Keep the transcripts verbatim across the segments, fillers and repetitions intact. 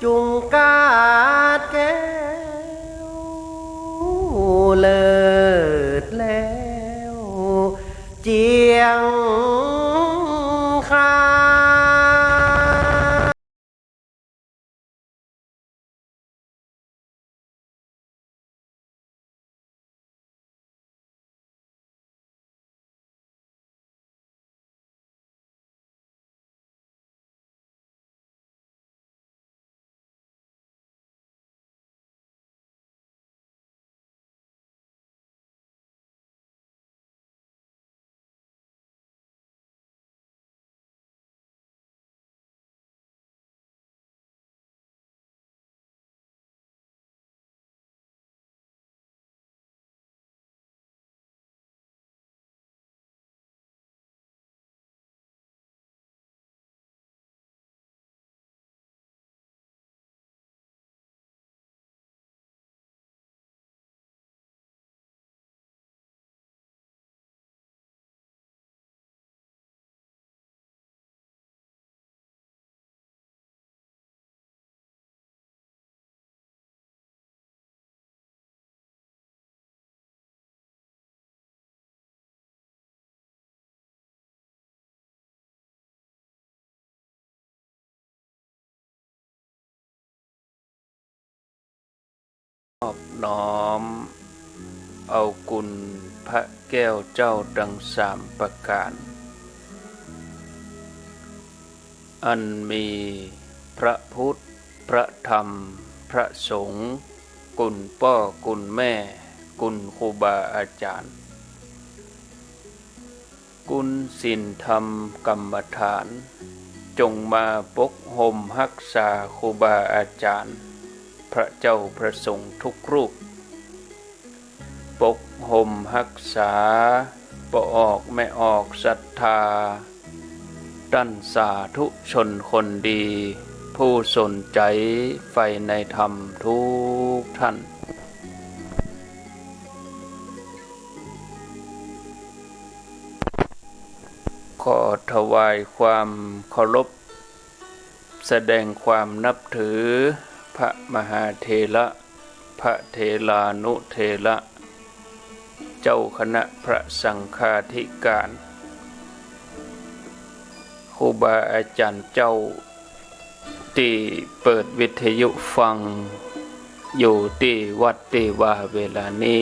จุ่งกาดแก้วเลิศแล้วเจียงคาน นอบน้อมเอาคุณพระแก้วเจ้าตังสามประก๋าน อันมีพระพุทธ พระธรรม พระสงฆ์ คุณป้อ คุณแม่ คุณครูบาอาจ๋ารย์ คุณศีลธรรมกรรมฐาน จงมาปกห่มฮักษาครูบาอาจ๋ารย์ พระเจ้าพระสงฆ์ทุกรูป ปกห่มฮักษาป้อออกแม่ออกศรัทธา ต้านสาธุชนคนดี ผู้สนใจ๋ใฝ่ในธรรมทุกท่าน ขอถวายความเคารพ แสดงความนับถือพระมหาเถระ พระเถรานุเถระ เจ้าคณะพระสังฆาธิการ ครูบาอาจ๋ารย์เจ้า ตี้เปิดวิทยุฟังอยู่ตี้วัดตี้วาเวลานี้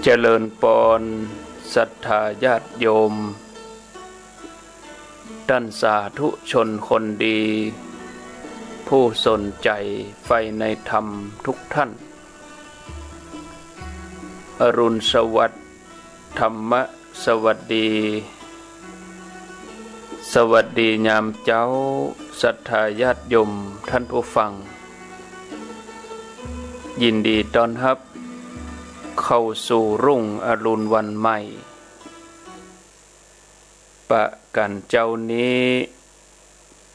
เจริญปอนศรัทธาญาติโยม ต้านสาธุชนคนดี ผู้สนใจ๋ใฝ่ในธรรมทุกท่าน อรุณสวัสดิ์ ธรรมะสวัสดี สวัสดียามเจ๊า ศรัทธาญาติโยมท่านผู้ฟัง ยินดีต้อนฮับเข้าสู่รุ่งอรุณวันใหม่ ประก๋านเจ๊านี้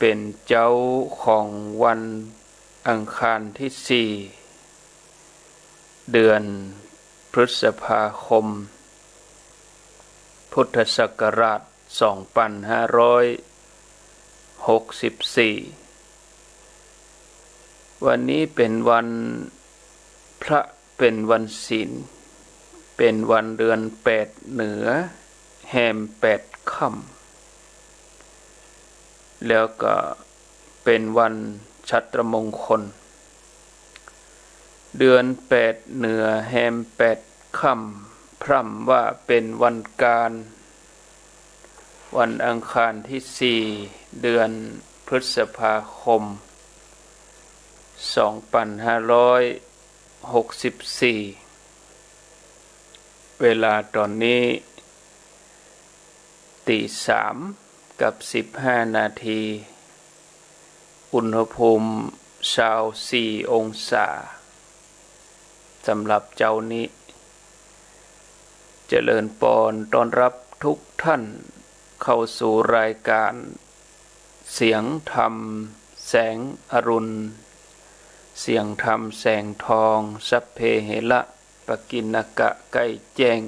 เป๋นเจ๊าของวันอังคารตี้สี่ เดือนพฤษภาคม พุทธศักราชสองปันห้าร้อยหกสิบสี่ วันนี้เป๋นวันพระ เป๋นวันศีล เป๋นวันเดือนแปดเหนือ แฮมแปดค่ำ แล้วก็เป๋นวันฉัตรมงคล เดือนแปดเหนือ แฮมแปดค่ำ พร่ำว่าเป๋นวันกาล วันอังคารตี้สี่ เดือนพฤษภาคม สองปันห้าร้อยหกสิบสี่ เวลาต๋อนนี้ ตี๋สามกับสิบห้านาที อุณหภูมิซาวสี่องศา สำหรับเจ๊านี้ เจริญปอนต้อนรับทุกท่านเข้าสู่รายการเสียงธรรมแสงอรุณ เสียงธรรมแสงทอง สัพเพเหระ ปกิณณกะ ใกล้แจ้ง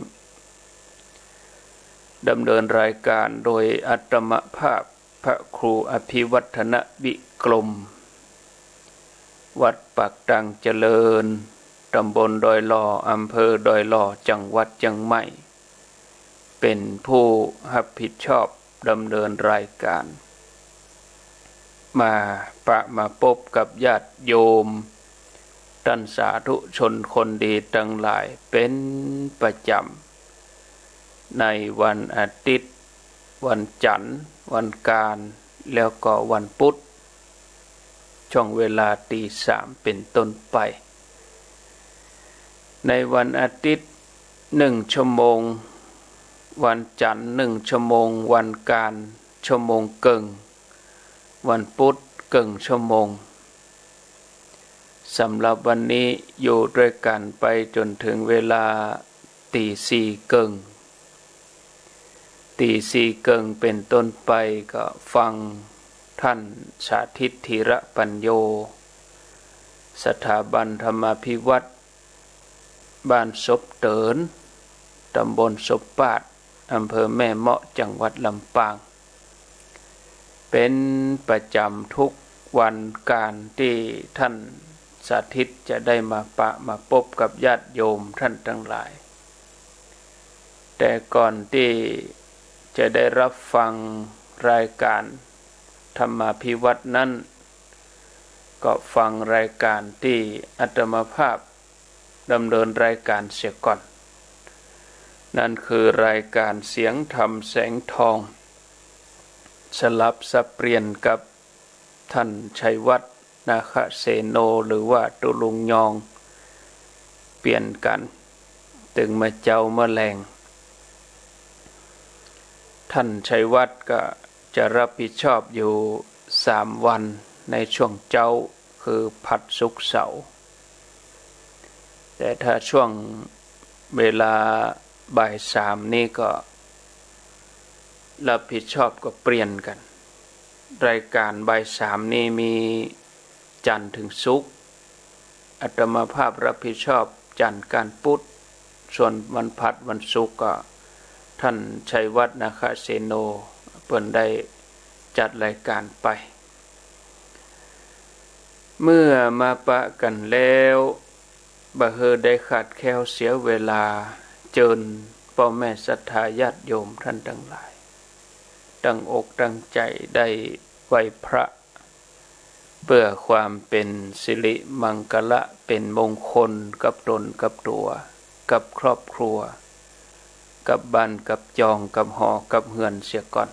ดำเนินรายการโดยอาตมาภาพ พระครูอภิวัฒนวิกรม วัดปากตังเจริญ ตำบลดอยหล่อ อำเภอดอยหล่อ จังหวัดเชียงใหม่ เป๋นผู้ฮับผิดชอบดำเนินรายก๋าน มาปะมาปบกับญาติโยม ต้านสาธุชนคนดีตังหลายเป๋นประจ๋ำ ในวันอาทิตย์ วันจั๋นทร์ วันกาน แล้วก็วันปุ๊ด ช่วงเวลาตีสามเป๋นต้นไป ในวันอาทิตย์ หนึ่งชั่วโมง วันจั๋นทร์ หนึ่งชั่วโมง วันกาน ชั่วโมงเกิ่ง วันปุ๊ด เกิ่งชั่วโมง สำหรับวันนี้อยู่ด้วยกั๋นไปจ๋นเถิงเวลา ตีสี่เกิ่ง ตีสี่เกิ่งเป๋นต้นไปก็ฟังต้านสาธิต ธีระปัญโญ สถาบันธรรมาภิวัฒน์ บ้านศพเติ๋น ตำบลศพปาด อำเภอแม่เมาะ จังหวัดลำปาง เป๋นประจ๋ำทุกวันกานตี้ต้านสาธิตจะได้มาปะมาปบกับญาติโยมต้านตังหลาย แต่ก่อนตี้จะได้ฮับฟังรายก๋านธรรมาภิวัฒน์นั้น ก็ฟังรายก๋านตี้อาตมาภาพดำเนินรายก๋านเสียก่อน นั้นคือรายก๋านเสียงธรรมแสงทอง สลับสับเปลี่ยนกับต้านชัยวัฒน์ นาคเสโน หรือว่าตุ๊ลุงยอง เปลี่ยนกั๋น ตึงมาเจ๊ามาแลง ต้านชัยวัฒน์ก็จะฮับผิดชอบอยู่สามวัน ในช่วงเจ๊า คือผัด ศุกร์ เสาร์ แต่ถ้าช่วงเวลาบ่ายสามนี้ก็ฮับผิดชอบก็เปลี่ยนกั๋น รายก๋านบ่ายสามนี้มีจั๋นทร์เถิงศุกร์ อาตมาภาพฮับผิดชอบจั๋นทร์กานปุ๊ด ส่วนวันผัดวันศุกร์ก็ต้านชัยวัฒน์ นาคเสโน เปิ้นได้จัดรายก๋านไป เมื่อมาปะกั๋นแล้ว บ่หื้อได้ขาดแคลนเสียเวลา เจิญป้อแม่ศรัทธาญาติโยมต้านตังหลาย ตั้งอกตั้งใจ๋ได้ไหว้พระ เปื้อความเป๋นสิริมังคละ เป๋นมงคลกับตนกับตั๋ว กับครอบครัว กับบ้านกับจอง กับหอกับเฮือนเสียก่อน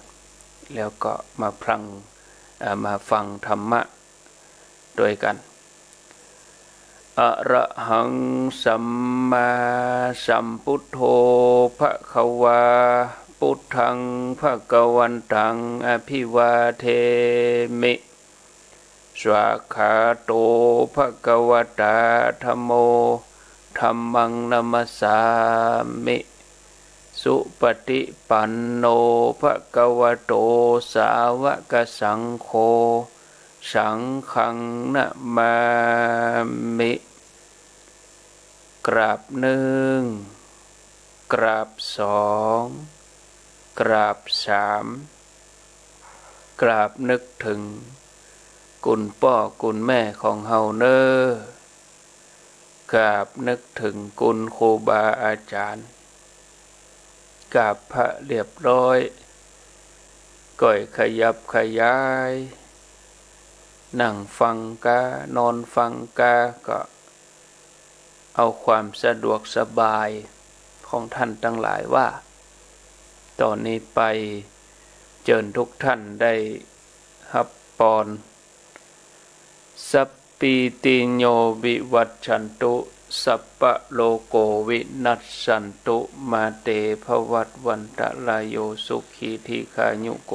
แล้วก็มาฟัง เอ่อ มาฟังธรรมะตวยกั๋น อะระหัง สัมมาสัมพุทโธ ภะคะวา พุทธัง ภะคะวันตัง อะภิวาเทมิ สวากขาโต ภะคะวะตา ธัมโม ธัมมัง นะมัสสามิ สุปะฏิปันโน ภะคะวะโต สาวะกะสังโฆ สังฆัง นะมามิ กราบนึ่ง กราบสอง กราบสาม กราบนึกเถิงคุณป้อคุณแม่ของเฮาเน่อ กราบนึกเถิงคุณครูบาอาจ๋ารย์ กราบพระเรียบร้อย ก้อยขยับขยาย นั่งฟังกา นอนฟังกา ก็เอาความสะดวกสบายของท่านตังหลายว่า ต่อนี้ไปเจิญทุกท่านได้ฮับปอน สัพพีติโย วิวัชชันตุ สัพพะโรโค วินัสสันตุ มาเต ภวัตวันตะราโย สุขี ทีฆายุโก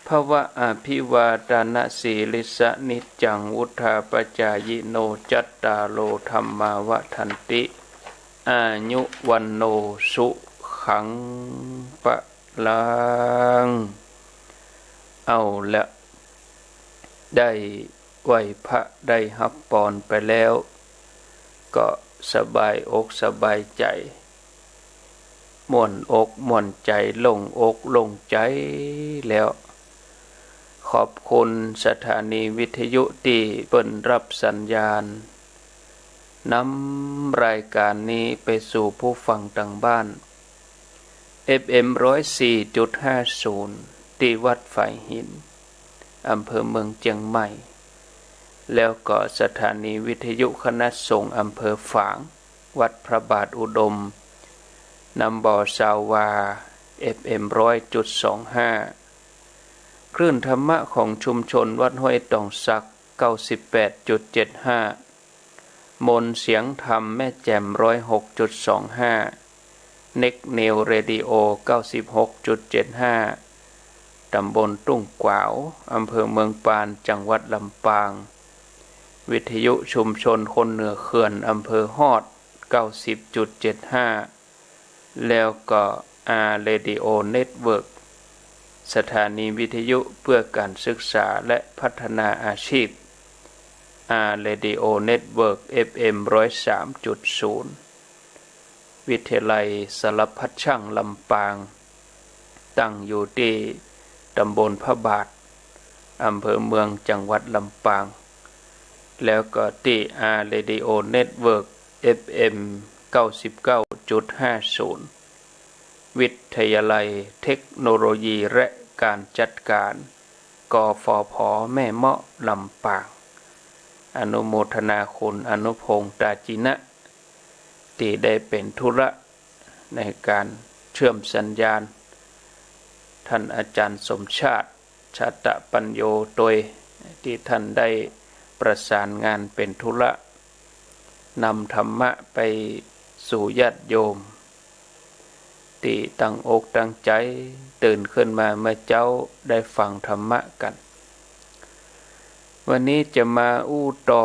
ภวะ อภิวาทะนะสีลิสสะ นิจจัง วุฑฒาปะจายิโน จัตตาโร ธัมมา วัฑฒันติ อายุ วัณโณ สุขัง พะลัง เอาละ ได้ไหว้พระ ได้ฮับปอนไปแล้ว ก็สบายอกสบายใจ๋ ม่วนอกม่วนใจ๋ โล่งอกโล่งใจ๋แล้ว ขอบคุณสถานีวิทยุตี้เปิ้นฮับสัญญาณ นำรายก๋านนี้ไปสู่ผู้ฟังตางบ้าน เอฟเอ็ม ร้อยสี่จุดห้าศูนย์ ตี้วัดฝายหิน อำเภอเมืองเจียงใหม่ แล้วก็สถานีวิทยุคณะสงฆ์อำเภอฝาง วัดพระบาทอุดม นำบ่อซาววา เอฟเอ็ม ร้อยจุดสองห้า คลื่นธรรมะของชุมชนวัดห้วยตองสัก เก้าสิบแปดจุดเจ็ดห้า มนต์เสียงธรรมแม่แจ่ม ร้อยหกจุดสองห้า เน็กนิวเรดิโอ เก้าสิบหกจุดเจ็ดห้า ตำบลตุ้งกวาว อำเภอเมืองปาน จังหวัดลำปาง วิทยุชุมชนคนเหนือเขื่อน อำเภอฮอด เก้าสิบจุดเจ็ดห้า แล้วก็ อาร์ เรดิโอ เน็ตเวิร์ก สถานีวิทยุเพื่อการศึกษาและพัฒนาอาชีพ อาร์ เรดิโอ เน็ตเวิร์ก เอฟเอ็ม ร้อยสามจุดศูนย์ วิทยาลัยสารพัดช่างลำปาง ตั้งอยู่ตี้ตำบลพระบาท อำเภอเมือง จังหวัดลำปาง แล้วก็ตี้ อาร์ เรดิโอ เน็ตเวิร์ก เอฟเอ็ม เก้าสิบเก้าจุดห้าศูนย์ วิทยาลัยเทคโนโลยีและการจัดการ กฟผ แม่เมาะ ลำปาง อนุโมทนาคุณอนุพงษ์ ตาจินะ ตี้ได้เป๋นธุระในการเชื่อมสัญญาณ ท่านอาจารย์สมชาติ ชาตะปัญโญ ตวย ตี้ท่านได้ประสานงานเป๋นธุระ นำธรรมะไปสู่ญาติโยม ตี้ตั้งอกตั้งใจ๋ตื่นขึ้นมาเมื่อเจ๊าได้ฟังธรรมะกั๋น วันนี้จะมาอู้ต่อ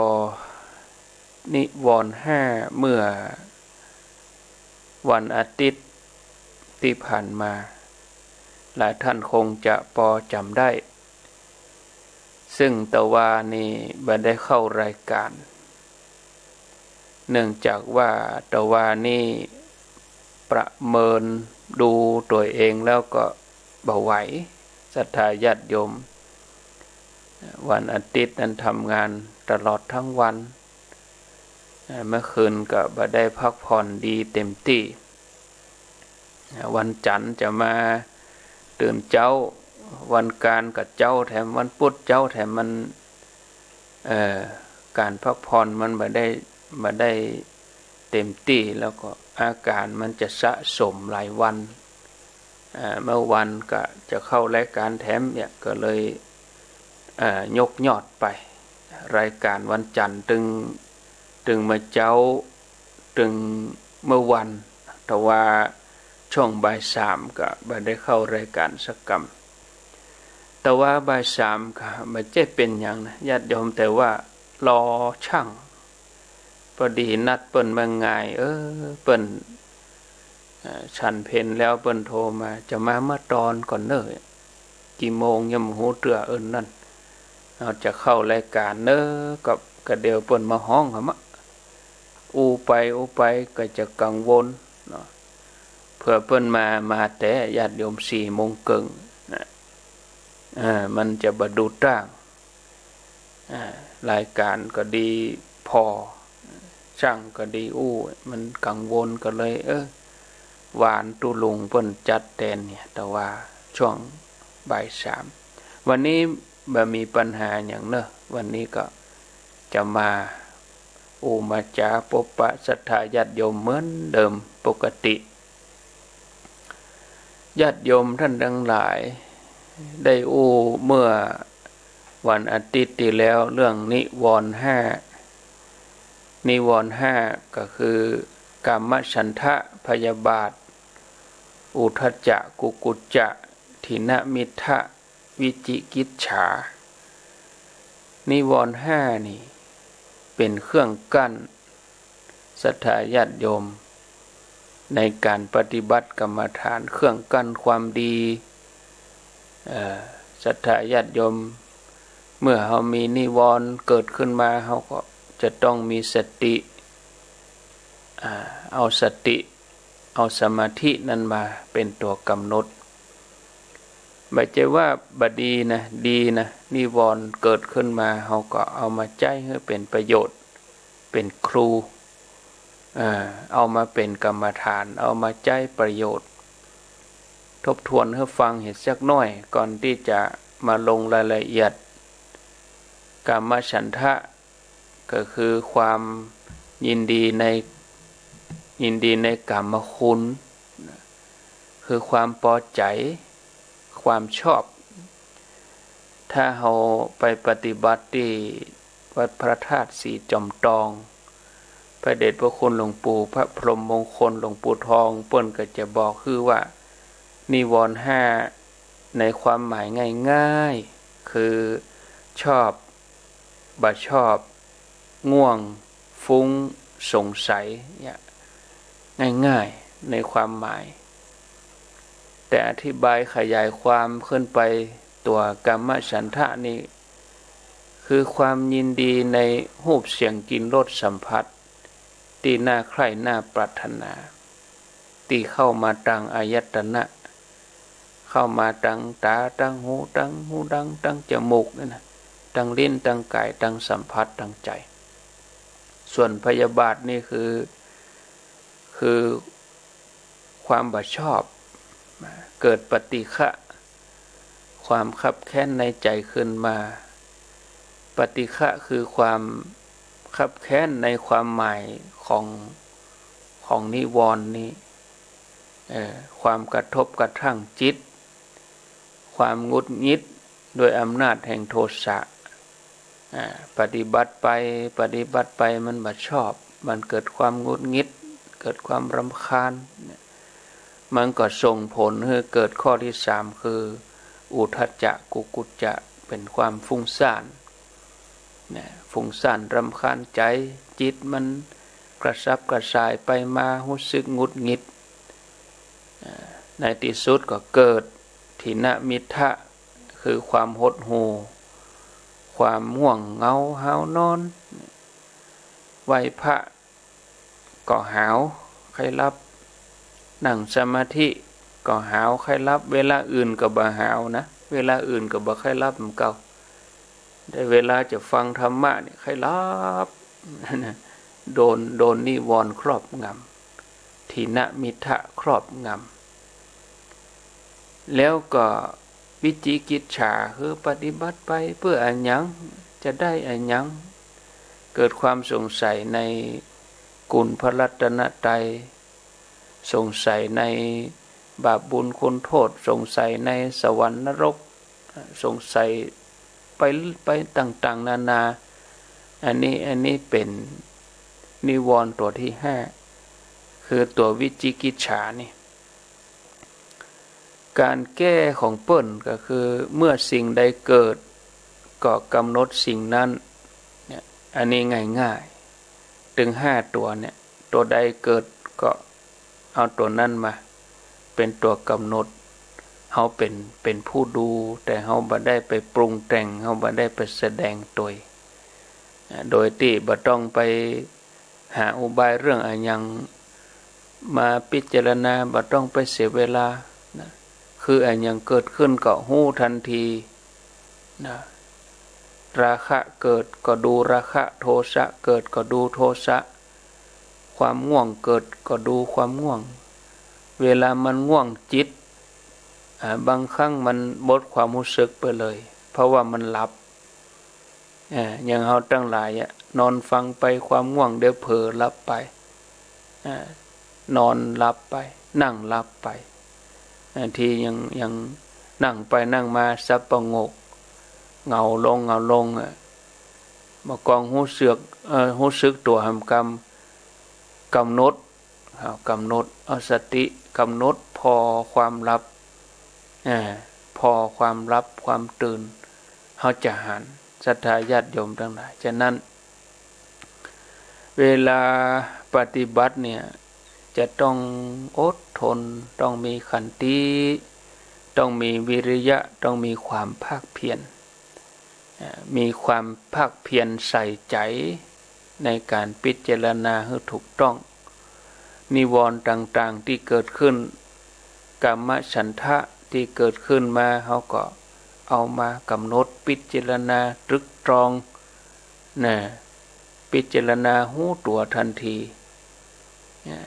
นิวรณ์ห้า เมื่อวันอาทิตย์ตี้ผ่านมา หลายท่านคงจะปอจ๋ำได้ ซึ่งตะวานี้บ่ได้เข้ารายก๋าน เนื่องจากว่าตะวานี้ประเมินดูตั๋วเองแล้วก็บ่ไหว ศรัทธาญาติโยม วันอาทิตย์นั้นทำงานตลอดทั้งวัน เมื่อคืนก็บ่ได้พักผ่อนดีเต็มตี้ วันจันทร์จะมาตื่นเจ๊า วันอังคารก็เจ๊าแถม วันพุธเจ๊าแถม มัน เอ่อ การพักผ่อนมันบ่ได้ บ่ได้เต็มตี้ แล้วก็อาก๋านมันจะสะสมหลายวัน อ่า เมื่อวันก็จะเข้ารายก๋านแถมเนี่ย ก็เลย อ่า ยกยอดไป รายก๋านวันจันทร์ตึง ตึงเมื่อเจ๊า ตึงเมื่อวัน ตะวาช่วงบ่ายสามก็บ่ได้เข้ารายก๋านสักกำ ตะวาบ่ายสามก็บ่ใจ้เป๋นหยังนะญาติโยม แต่ว่ารอช่าง ปอดีนัดเปิ้นบ่าง่าย เออ เปิ้น เอ่อ ฉันเพลแล้วเปิ้นโทรมา จะมาเมื่อตอนก่อนเน่อ กี่โมงยังบ่ฮู้เตื้อ เอิ้นนั่น เฮาจะเข้ารายก๋านเน่อ ก็ ก็เดี๋ยวเปิ้นมาฮ้องหำอะ อู้ไปอู้ไปก็จะกังวลเนาะ เผื่อเปิ้นมา มาแต่ญาติโยมสี่โมงเกิ่งนะ เออ มันจะบ่ดูต้าง อ่า รายก๋านก็ดีผ่อ ช่างก็ดีอู้ มันกังวลก็เลย เออ วานตุ๊ลุงเปิ้นจัดแตนเนี่ย ตะวาช่วงบ่ายสาม วันนี้บ่มีปัญหาหยังเน่อ วันนี้ก็จะมาอู้มาจ๋าปบปะศรัทธาญาติโยมเหมือนเดิมปกติ ญาติโยมท่านทั้งหลาย ได้อู้เมื่อวันอาทิตย์ตี้แล้วเรื่องนิวรณ์ห้า นิวรณ์ห้าก็คือ กามฉันทะ พยาบาท อุทธัจจะ กุกุจจะ ทินมิทธะ วิจิกิจฉา นิวรณ์ห้านี่เป๋นเครื่องกั้นศรัทธาญาติโยม ในการปฏิบัติกรรมฐาน เครื่องกั้นความดี เอ่อ ศรัทธาญาติโยม เมื่อเฮามีนิวรณ์เกิดขึ้นมา เฮาก็จะต้องมีสติ อ่า เอาสติ เอาสมาธินั้นมาเป๋นตั๋วกำหนด บ่ใจ้ว่าบ่ดีนะ ดีนะ นิวรณ์เกิดขึ้นมา เฮาก็เอามาใจ๊หื้อเป๋นประโยชน์ เป๋นครู เอ่อ เอามาเป๋นกรรมฐาน เอามาใจ๊ประโยชน์ ทบทวนหื้อฟังเหียสักหน้อย ก่อนตี้จะมาลงรายละเอียด กามฉันทะ ก็คือความยินดีใน ยินดีในกามคุณ คือความปอใจ๋ ความชอบ ถ้าเฮาไปปฏิบัติตี้วัดพระธาตุสีจอมตอง พระเดชพระคุณหลวงปู่พระพรหมมงคล หลวงปู่ทอง เปิ้นก็จะบอกหื้อว่า นิวรณ์ห้าในความหมายง่ายๆ คือชอบ บ่ชอบ ง่วง ฟุ้ง สงสัย เนี่ย ง่ายๆ ในความหมาย แต่อธิบายขยายความขึ้นไป ตั๋วกามฉันทะนี่ คือความยินดีในรูป เสียง กลิ่น รส สัมผัส ตี้น่าใคร่ น่าปรารถนา ตี้เข้ามาตางอายตนะ เข้ามาตางต๋า ตางหู ตาง หูดัง ตางจมูกเนี่ยนะ ตางลิ้น ตางก๋าย ตางสัมผัส ตางใจ๋ ส่วนพยาบาทนี่คือ คือความบ่ชอบ เกิดปฏิฆะ ความคับแค้นในใจ๋ขึ้นมา ปฏิฆะคือความคับแค้นในความหมายของ ของนิวรณ์นี้ เอ่อ ความกระทบกระทั่งจิต ความหงุดหงิดด้วยอำนาจแห่งโทสะ อ่า ปฏิบัติไป ปฏิบัติไปมันบ่ชอบ มันเกิดความหงุดหงิด เกิดความรำคาญ เนี่ย มันก็ส่งผลหื้อเกิดข้อตี้สาม คือ อุทธัจจะ กุกุจจะ เป๋นความฟุ้งซ่าน เนี่ย ฟุ้งซ่านรำคาญใจ๋ จิตมันกระสับกระส่ายไปมา ฮู้สึกหงุดหงิด อ่า ในตี้สุดก็เกิด ถีนมิทธะ คือความหดหู่ ความง่วงเหงาหาวนอน ไหว้พระก็หาวใค่หลับ นั่งสมาธิก็หาวใค่หลับ เวลาอื่นก็บ่หาวนะ เวลาอื่นก็บ่ใค่หลับเหมือนเก่า แต่เวลาจะฟังธรรมะนี่ใค่หลับ โดน โดนนิวรณ์ครอบงำ ถีนมิทธะครอบงำ แล้วก็วิจิกิจฉา คือปฏิบัติไปเปื้ออะหยัง จะได้อะหยัง เกิดความสงสัยในคุณพระรัตนตรัย สงสัยในบาปบุญคุณโทษ สงสัยในสวรรค์นรก สงสัยไป ไปต่างๆ นานา อันนี้ อันนี้เป๋นนิวรณ์ตั๋วตี้ห้า คือตั๋ววิจิกิจฉานี่ ก๋านแก้ของเปิ้นก็คือ เมื่อสิ่งใดเกิด ก็กำหนดสิ่งนั้น เนี่ย อันนี้ง่ายๆ ตึงห้าตั๋วเนี่ย ตั๋วใดเกิดก็เอาตั๋วนั้นมาเป๋นตั๋วกำหนด เฮาเป๋น เป๋นผู้ดู แต่เฮาบ่ได้ไปปรุงแต่ง เฮาบ่ได้ไปแสดงตวย อ่า โดยตี้บ่ต้องไปหาอุบายเรื่องอะหยังมาพิจารณา บ่ต้องไปเสียเวลานะ คืออะหยังเกิดขึ้นก็ฮู้ตันทีนะ ราคะเกิดก็ดูราคะ โทสะเกิดก็ดูโทสะ ความง่วงเกิดก็ดูความง่วง เวลามันง่วงจิต อ่า บางครั้งมันหมดความฮู้สึกไปเลย เพราะว่ามันหลับ อ่า อย่างเฮาตังหลายอะ นอนฟังไปความง่วงเดี๋ยวเผลอหลับไป อ่า นอนหลับไป นั่งหลับไป อ่า ตี้ยัง ยังนั่งไปนั่งมาสับประงก เหงาลง เหงาลงอะ บ่กองฮู้สึก เอ่อ ฮู้สึกตั๋วหำกำ กำหนด เอากำหนด เอาสติกำหนดผ่อความหลับ อ่า ผ่อความหลับความตื่น เฮาจะหัน ศรัทธาญาติโยมตังหลาย ฉะนั้น เวลาปฏิบัติเนี่ย จะต้องอดทน ต้องมีขันติ ต้องมีวิริยะ ต้องมีความภาคเพียร อ่า มีความภาคเพียรใส่ใจ๋ในก๋านพิจารณาหื้อถูกต้อง นิวรณ์ต่างๆ ตี้เกิดขึ้น กามฉันทะ ตี้เกิดขึ้นมา เฮาก็เอามากำหนดพิจารณาตรึกตรอง นะ พิจารณาฮู้ตั๋วตันที นะ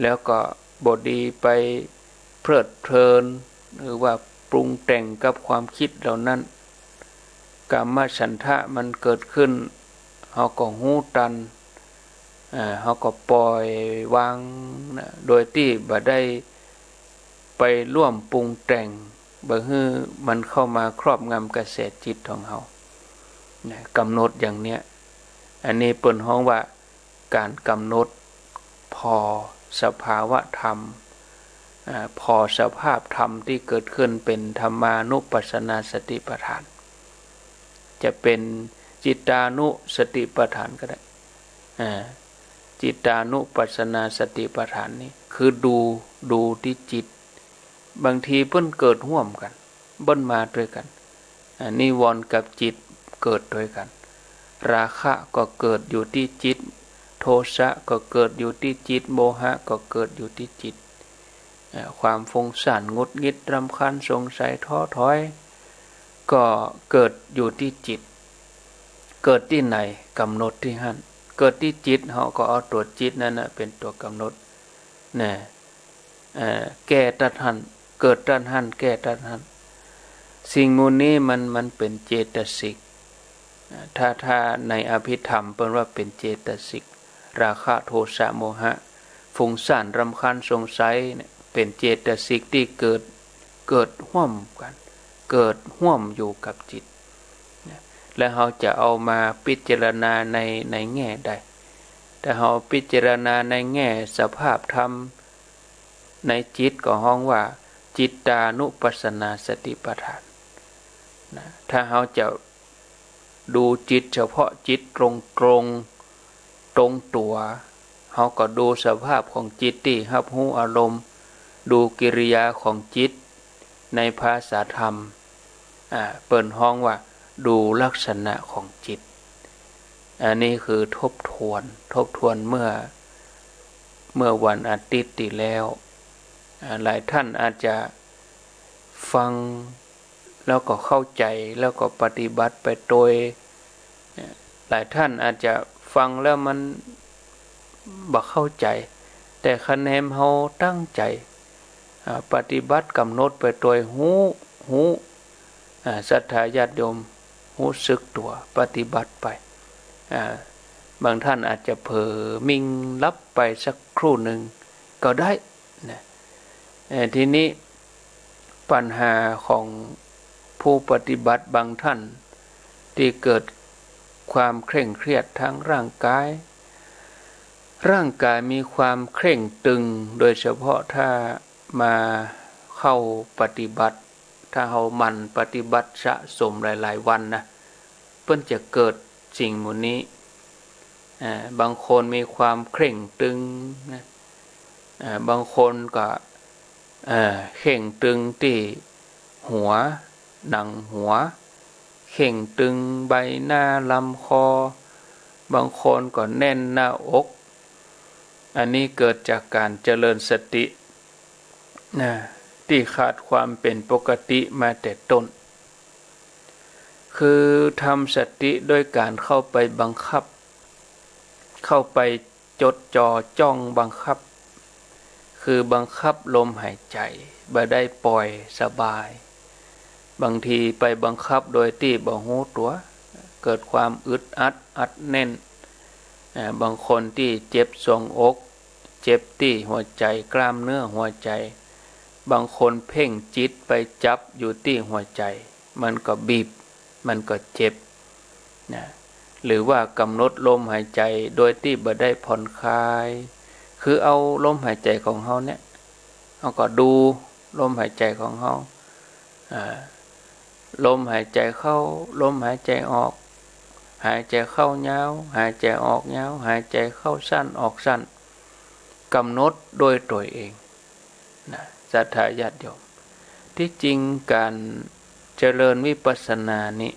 แล้วก็บ่ดีไปเพลิดเพลิน หรือว่าปรุงแต่งกับความกึ๊ดเหล่านั้น กามฉันทะมันเกิดขึ้น เฮาก็ฮู้ตัน อ่า เฮาก็ปล่อยวางนะ โดยตี้บ่ได้ไปร่วมปรุงแต่ง บ่หื้อมันเข้ามาครอบงำกระแสจิตของเฮา นะ กำหนดอย่างเนี้ย อันนี้เปิ้นฮ้องว่าก๋านกำหนดผ่อสภาวะธรรม อ่า ผ่อสภาพธรรมตี้เกิดขึ้นเป๋นธัมมานุปัสสนาสติปัฏฐาน จะเป๋นจิตตานุสติปัฏฐานก็ได้ อ่า จิตตานุปัสสนาสติปัฏฐานนี่คือดู ดูตี้จิต บางทีเปิ้นเกิดฮ่วมกั๋น เปิ้นมาตวยกั๋น อ่า นิวรณ์กับจิตเกิดตวยกั๋น ราคะก็เกิดอยู่ตี้จิต โทสะก็เกิดอยู่ตี้จิต โมหะก็เกิดอยู่ตี้จิต อ่า ความฟุ้งซ่าน หงุดหงิด รำคาญ สงสัย ท้อถอย ก็เกิดอยู่ตี้จิต เกิดตี้ไหน กำหนดตี้หั้น เกิดตี้จิต เฮาก็เอาตั๋วจิตนั้นน่ะเป๋นตั๋วกำหนด นะ เอ่อ แก้ตั๊ดหั้น เกิดตั๊ดหั้น แก้ตั๊ดหั้น สิ่งหมู่นี้มัน มันเป๋นเจตสิก อ่า ถ้า ถ้าในอภิธรรมเปิ้นว่าเป๋นเจตสิก ราคะ โทสะ โมหะ ฟุ้งซ่าน รำคาญ สงสัยเนี่ย เป๋นเจตสิกตี้เกิด เกิดฮ่วมกั๋น เกิดฮ่วมอยู่กับจิต นะ แล้วเฮาจะเอามาพิจารณาใน ในแง่ใด ถ้าเฮาพิจารณาในแง่สภาพธรรมในจิตก็ฮ้องว่าจิตตานุปัสสนาสติปัฏฐาน นะ ถ้าเฮาจะดูจิตเฉพาะจิตตรงๆ ตรงตั๋ว เฮาก็ดูสภาพของจิตตี้ฮับฮู้อารมณ์ ดูกิริยาของจิตในภาษาธรรม อ่า เปิ้นฮ้องว่าดูลักษณะของจิต อันนี้คือทบทวน ทบทวนเมื่อ เมื่อวันอาทิตย์ตี้แล้ว อ่า หลายท่านอาจจะฟังแล้วก็เข้าใจ๋ แล้วก็ปฏิบัติไปตวย หลายท่านอาจจะฟังแล้วมันบ่เข้าใจ๋ แต่คะแนนเฮาตั้งใจ๋ อ่า ปฏิบัติกำหนดไปตวย ฮู้ ฮู้ อ่า ศรัทธาญาติโยมฮู้สึกตั๋วปฏิบัติไป อ่า บางท่านอาจจะเผลอมิ่งหลับไปสักครู่นึ่งก็ได้ นะ เอ่อ ทีนี้ปัญหาของผู้ปฏิบัติบางท่านตี้เกิดความเคร่งเครียดทางร่างกาย ร่างกายมีความเคร่งตึง โดยเฉพาะถ้ามาเข้าปฏิบัติ ถ้าเฮาหมั่นปฏิบัติสะสมหลายๆ วันนะ เปิ้นจะเกิดสิ่งหมู่นี้ อ่า บางคนมีความเคร่งตึงนะ อ่า บางคนก็ อ่า เคร่งตึงตี้หัว หนังหัว เคร่งตึงใบหน้าลำคอ บางคนก็แน่นหน้าอก อันนี้เกิดจากการเจริญสติ นะ ตี้ขาดความเป๋นปกติมาแต่ต้น คือทำสติโดยการเข้าไปบังคับ เข้าไปจดจ่อจ้องบังคับ คือบังคับลมหายใจ๋ บ่ได้ปล่อยสบาย บางทีไปบังคับโดยตี้บ่ฮู้ตั๋ว เกิดความอึดอัดอัดแน่น อ่า บางคนตี้เจ็บทรวงอก เจ็บตี้หัวใจ๋ กล้ามเนื้อหัวใจ๋ บางคนเพ่งจิตไปจับอยู่ตี้หัวใจ๋ มันก็บีบ มันก็เจ็บ นะ หรือว่ากำหนดลมหายใจ๋โดยตี้บ่ได้ผ่อนคลาย คือเอาลมหายใจ๋ของเฮาเนี่ย เฮาก็ดูลมหายใจ๋ของเฮา อ่า ลมหายใจ๋เข้า ลมหายใจ๋ออก หายใจ๋เข้ายาว หายใจ๋ออกยาว หายใจ๋เข้าสั้น ออกสั้น กำหนดโดยตั๋วเอง นะ ศรัทธาญาติโยม ตี้จริงก๋านเจริญวิปัสสนานี่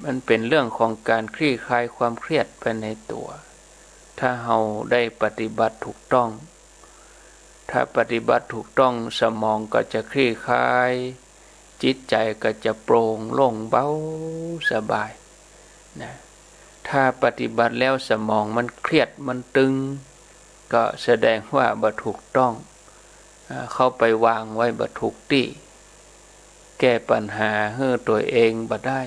มันเป๋นเรื่องของก๋านคลี่คลายความเครียดไปในตั๋ว ถ้าเฮาได้ปฏิบัติถูกต้อง ถ้าปฏิบัติถูกต้อง สมองก็จะคลี่คลาย จิตใจ๋ก็จะโปร่งโล่งเบาสบายนะ ถ้าปฏิบัติแล้วสมองมันเครียดมันตึง ก็แสดงว่าบ่ถูกต้อง อ่า เข้าไปวางไว้บ่ถูกตี้ แก้ปัญหาหื้อตั๋วเองบ่ได้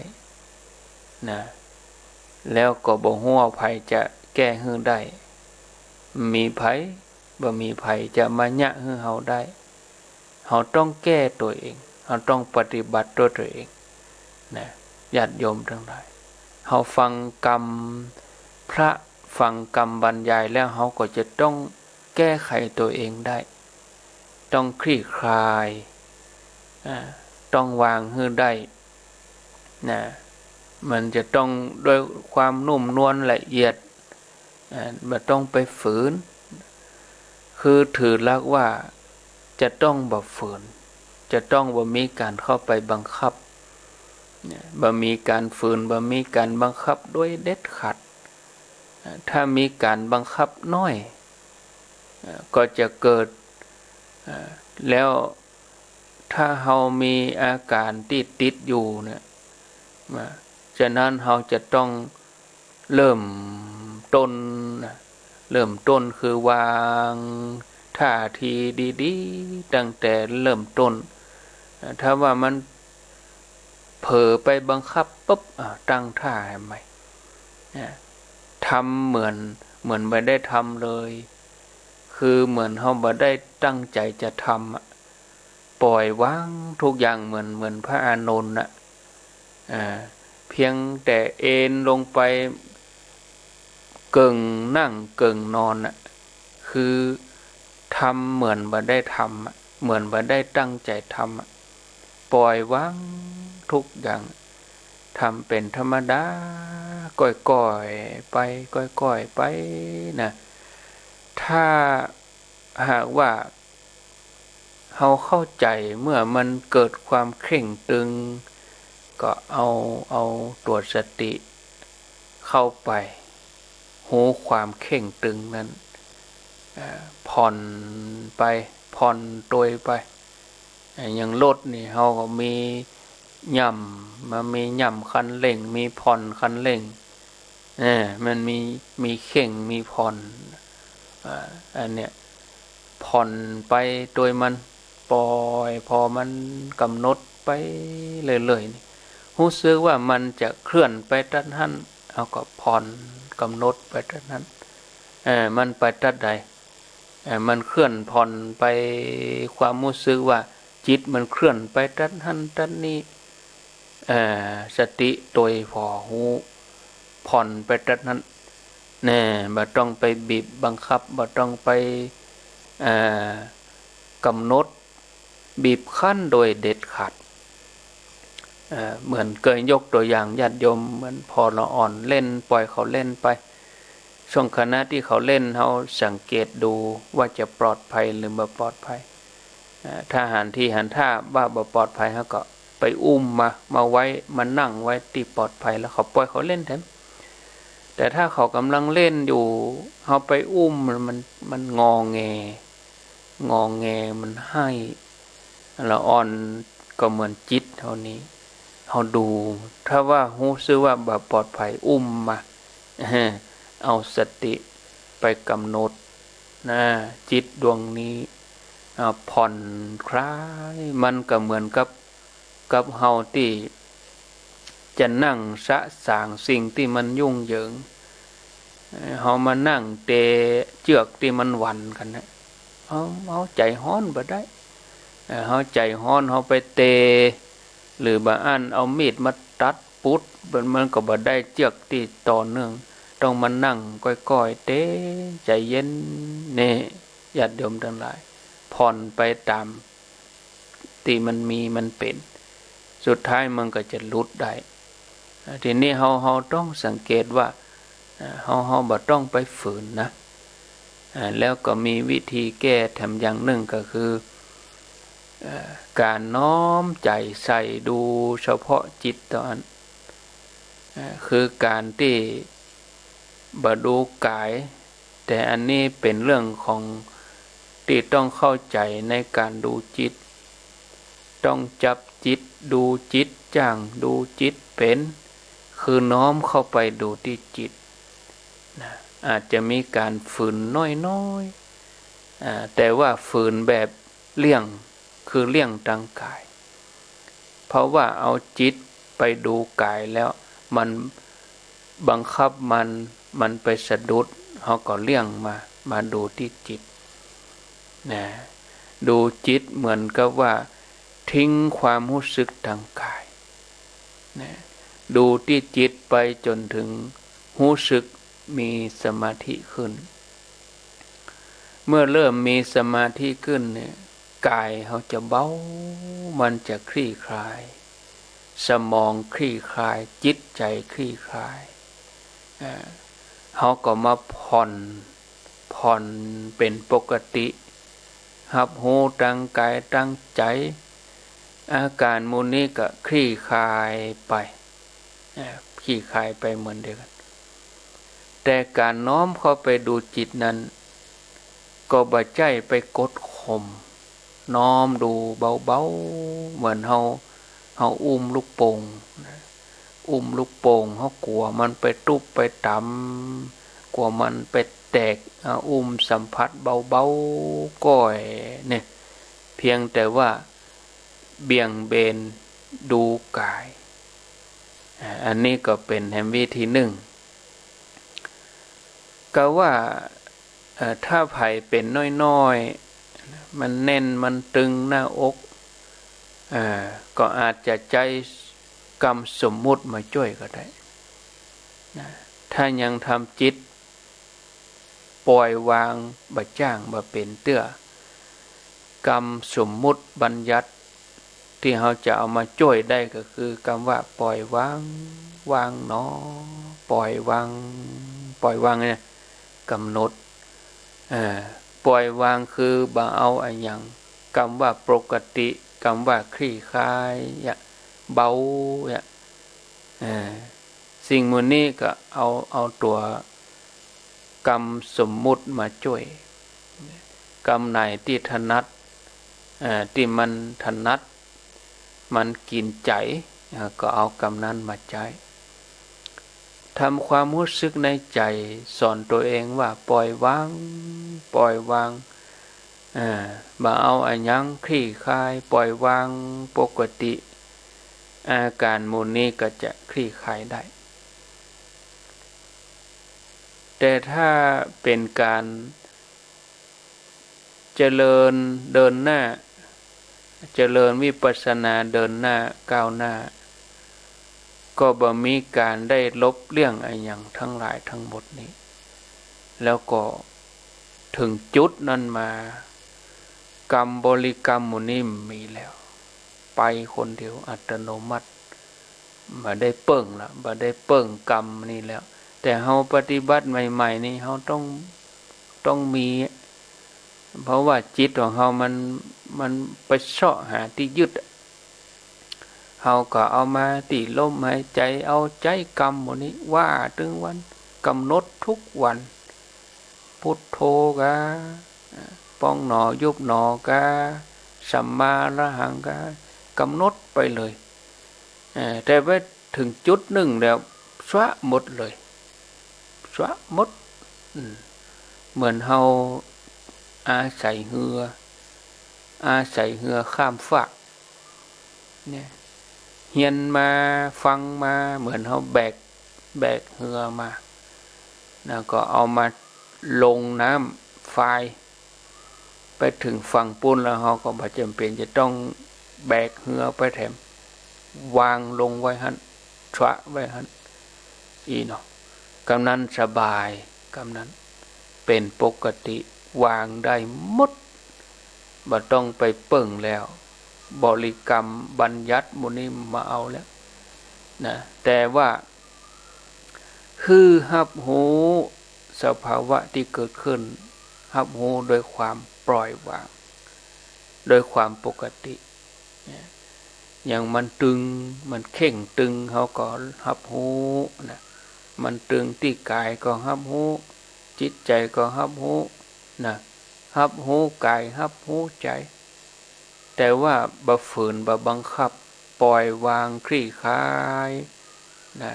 นะ แล้วก็บ่ฮู้ว่าใผจะแก้หื้อได้ มีใผ บ่มีใผจะมาเยียะหื้อเฮาได้ เฮาต้องแก้ตั๋วเอง เฮาต้องปฏิบัติด้วยตั๋วเองนะ ญาติโยมตังหลาย เฮาฟังกำพระ ฟังกำบรรยายแล้ว เฮาก็จะต้องแก้ไขตั๋วเองได้ ต้องคลี่คลาย อ่า ต้องวางหื้อได้นะ มันจะต้องด้วยความนุ่มนวลละเอียด อ่า บ่ต้องไปฝืน คือถือหลักว่าจะต้องบ่ฝืน จะต้องบ่มีก๋านเข้าไปบังคับเนี่ย บ่มีก๋านฝืน บ่มีก๋านบังคับโดยเด็ดขาด อ่า ถ้ามีก๋านบังคับน้อย อ่า ก็จะเกิด อ่า แล้ว ถ้าเฮามีอาก๋านตี้ติดอยู่เนี่ย นะ ฉะนั้นเฮาจะต้องเริ่มต้นนะ เริ่มต้นคือวางท่าทีดีๆ ตั้งแต่เริ่มต้น ถ้าว่ามันเผลอไปบังคับปุ๊บ อ่า ตั้งท่าให้ใหม่ นะ ทำเหมือน เหมือนบ่ได้ทำเลย คือเหมือนเฮาบ่ได้ตั้งใจ๋จะทำอะ ปล่อยวางทุกอย่างเหมือน เหมือนพระอานนท์น่ะ อ่า เพียงแต่เอนลงไปเกิ่งนั่งเกิ่งนอนน่ะ คือทำเหมือนบ่ได้ทำอะ เหมือนบ่ได้ตั้งใจ๋ทำอะ ปล่อยวางทุกอย่าง ทำเป๋นธรรมดา ก้อยๆ ไป ก้อยๆ ไปนะ ถ้า หากว่าเฮาเข้าใจ๋ เมื่อมันเกิดความเคร่งตึง ก็เอา เอาตั๋วสติเข้าไป ฮู้ความเคร่งตึงนั้น อ่า ผ่อนไป ผ่อนตวยไป อ่า อย่างรถนี่ เฮาก็มีย่ำ มันมีย่ำคันเร่ง มีผ่อนคันเร่ง เออ มันมี มีเคร่ง มีผ่อน อ่า อันเนี้ย ผ่อนไปตวยมัน ปล่อยผ่อมัน ก๋ำหนดไปเรื่อยๆ นี่ ฮู้สึกว่ามันจะเคลื่อนไปตั๊ดหั้น เฮาก็ผ่อน ก๋ำหนดไปตั๊ดหั้น เออ มันไปตั๊ดใด เอ่อ มันเคลื่อนผ่อนไป ความฮู้สึกว่าจิตมันเคลื่อนไปตั๊ดหั้นตั๊ดนี้ เอ่อ สติตวยผ่อฮู้ ผ่อนไปตั๊ดหั้น แน่ บ่ต้องไปบีบบังคับ บ่ต้องไป เอ่อ ก๋ำหนด บีบคั้นโดยเด็ดขาด เอ่อ เหมือนเกยยกตั๋วอย่างญาติโยม เหมือนพ่อละอ่อนเล่น ปล่อยเขาเล่นไป ช่วงขณะตี้เขาเล่น เฮาสังเกตดูว่าจะปลอดภัยหรือบ่ปลอดภัย เอ่อ ถ้าหันทีหันท่าว่าบ่ปลอดภัย เฮาก็ไปอุ้มมา มาไว้ มานั่งไว้ตี้ปลอดภัย แล้วเขาปล่อยเขาเล่นแถม แต่ถ้าเขาก่ำลังเล่นอยู่ เฮาไปอุ้มมัน มัน มันงอแง งอแง มันไห้ ละอ่อนก็เหมือนจิตเฮานี้ เฮาดู ถ้าว่าฮู้สึกว่าบ่ปลอดภัย อุ้มมา เอาสติไปก๋ำหนดนะ จิตดวงนี้ อ่า ผ่อนคลาย มันก็เหมือนกับ กับเฮาตี้จะนั่งสะสางสิ่งตี้มันยุ่งเหยิง เอ่อ เฮามานั่งเตะเจื้อกตี้มันหวั่นกั๋นนะ เฮา เฮาใจ๋ฮ้อนบ่ได้ เอ่อ เฮาใจ๋ฮ้อน เฮาไปเตะ หรือบ่อั้นเอามีดมาตัดปุ๊ด มัน มันก็บ่ได้เจื้อกตี้ต่อเนื่อง ต้องมานั่งก้อยๆ เตะ ใจ๋เย็น นี่ ญาติโยมตังหลาย ผ่อนไปต๋ามตี้มันมีมันเป๋น สุดท้ายมันก็จะหลุดได้ อ่า ทีนี้เฮา เฮาต้องสังเกตว่า อ่า เฮา เฮาบ่ต้องไปฝืนนะ อ่า แล้วก็มีวิธีแก้แถมอย่างนึ่งก็คือ เอ่อ ก๋านน้อมใจ๋ใส่ดูเฉพาะจิตเต้าอั้น เอ่อ คือก๋านตี้บ่ดูก๋าย แต่อันนี้เป๋นเรื่องของ ตี้ต้องเข้าใจ๋ในก๋านดูจิต ต้องจับจิต ดูจิต จ้างดูจิตเป๋น คือน้อมเข้าไปดูตี้จิตนะ อาจจะมีก๋านฝืนน้อยๆ อ่า แต่ว่าฝืนแบบเลี้ยง คือเลี้ยงตางก๋าย เพราะว่าเอาจิตไปดูก๋ายแล้ว มันบังคับมัน มันไปสะดุด เฮาก็เลี้ยงมา มาดูตี้จิตนะ ดูจิตเหมือนกับว่าทิ้งความฮู้สึกตางก๋ายนะ ดูตี้จิตไปจ๋นเถิงฮู้สึกมีสมาธิขึ้น เมื่อเริ่มมีสมาธิขึ้นเนี่ย ก๋ายเฮาจะเบา มันจะคลี่คลาย สมองคลี่คลาย จิตใจ๋คลี่คลาย อ่า เฮาก็มาผ่อน ผ่อนเป๋นปกติ ฮับฮู้ตางก๋ายตางใจ๋ อาก๋านหมู่นี้ก็คลี่คลายไป อ่า คลี่คลายไปเหมือนเดียวกั๋น แต่ก๋านน้อมเข้าไปดูจิตนั้น ก็บ่ใจ้ไปกดข่ม น้อมดูเบาๆ เหมือนเฮา เฮาอุ้มลูกโป่งนะ อุ้มลูกโป่ง เฮากั๋วมันไปตุ๊บไปต๋ำ กั๋วมันไปแตก อ่า อุ้มสัมผัสเบาๆ ก้อยเนี่ย เพียงแต่ว่าเบี่ยงเบนดูก๋าย อ่า อันนี้ก็เป๋นแหมวิธีนึ่ง ก็ว่า เอ่อ ถ้าใผเป๋นน้อยๆ มันแน่น มันตึงหน้าอก เอ่อ ก็อาจจะใจ๊กำสมมุติมาจ้วยก็ได้นะ ถ้ายังทำจิตปล่อยวางบ่จ้างบ่เป๋นเตื้อ กำสมมุติบัญญัติตี้เฮาจะเอามาจ้วยได้ก็คือกำว่าปล่อยวาง วางหนอ ปล่อยวาง ปล่อยวางเนี่ย กำหนด เอ่อ ปล่อยวางคือบ่เอาอะหยัง กำว่าปกติ กำว่าคลี่คลาย เนี่ย เบา เนี่ย เอ่อ สิ่งหมู่นี้ก็เอา เอาตั๋วกำสมมุติมาจ้วย กำไหนตี้ถนัด เอ่อ ตี้มันถนัด มันกิ๋นใจ๋ เอ่อ ก็เอากำนั้นมาใจ๊ ทำความฮู้สึกในใจ๋ สอนตั๋วเองว่าปล่อยวาง ปล่อยวาง เอ่อ บ่เอาอะหยัง คลี่คลาย ปล่อยวาง ปกติ อาก๋านหมู่นี้ก็จะคลี่คลายได้ แต่ถ้าเป๋นก๋านเจริญเดินหน้า เจริญวิปัสสนาเดินหน้าก้าวหน้า ก็บ่มีก๋านได้ลบเลี่ยงอะหยังตังหลายตังหมดนี้ แล้วก็เถิงจุดนั้นมา กำบริกรรมหมู่นี้บ่มีแล้ว ไปคนเดียวอัตโนมัติ บ่ได้เปิ้งละ บ่ได้เปิ้งกำนี้แล้ว แต่เฮาปฏิบัติใหม่ๆ นี่เฮาต้อง ต้องมี เพราะว่าจิตของเฮามัน มันไปเซาะหาตี้ยึดอะ เฮาก็เอามาตี้ลมหายใจ๋ เอาใจ๊กำหมู่นี้ ว่าตึงวัน กำหนดทุกวัน พุทโธกา ป๋องหนอ ยุบหนอกา สัมมาอรหังกา กำหนดไปเลย เอ่อ แต่ไปเถิงจุดนึ่งแล้ว ชวะหมดเลย ชวะหมด อืม เหมือนเฮาอาศัยเฮือ อาศัยเฮือข้ามฟาก เนี่ย เฮียนมา ฟังมา เหมือนเฮาแบก แบกเฮือมา แล้วก็เอามาลงน้ำฟาย ไปเถิงฝั่งปู๊นแล้ว เฮาก็บ่จ๋ำเป๋นจะต้องแบกเฮือไปแถม วางลงไว้หั้น ชวะไว้หั้น อี้เนาะ กำนั้นสบาย กำนั้นเป๋นปกติ วางได้หมด บ่ต้องไปเปิ้งแล้ว บริกรรมบัญญัติหมู่นี้บ่เอาแล้วนะ แต่ว่า หื้อฮับฮู้สภาวะตี้เกิดขึ้น ฮับฮู้โดยความปล่อยวาง โดยความปกติ เนี่ย อย่างมันตึง มันเข่งตึง เฮาก็ฮับฮู้นะ มันตึงตี้ก๋ายก็ฮับฮู้ จิตใจ๋ก็ฮับฮู้นะ ฮับฮู้ก๋าย ฮับฮู้ใจ๋ แต่ว่าบ่ฝืน บ่บังคับ ปล่อยวาง คลี่คลาย นะ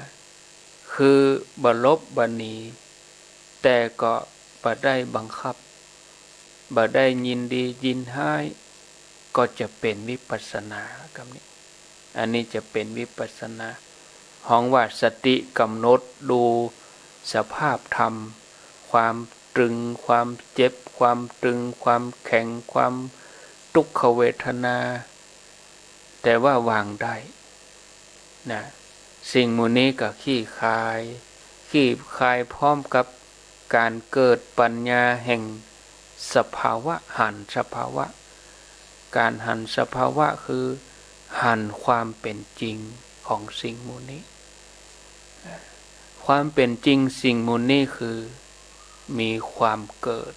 คือบ่หลบ บ่หนี แต่ก็บ่ได้บังคับ บ่ได้ยินดียินฮ้าย ก็จะเป๋นวิปัสสนา กำนี้ อันนี้จะเป๋นวิปัสสนา ฮ้องว่าสติก๋ำหนดดูสภาพธรรม ความตึง ความเจ็บ ความตึง ความแข็ง ความตุ๊กขเวทนา แต่ว่าวางได้ นะ สิ่งหมู่นี้ก็คลี่คลาย คลี่คลายพร้อมกับก๋านเกิดปัญญาแห่งสภาวะ หันสภาวะ ก๋านหันสภาวะคือหันความเป๋นจริงของสิ่งหมู่นี้ ความเป๋นจริงสิ่งหมู่นี้คือมีความเกิด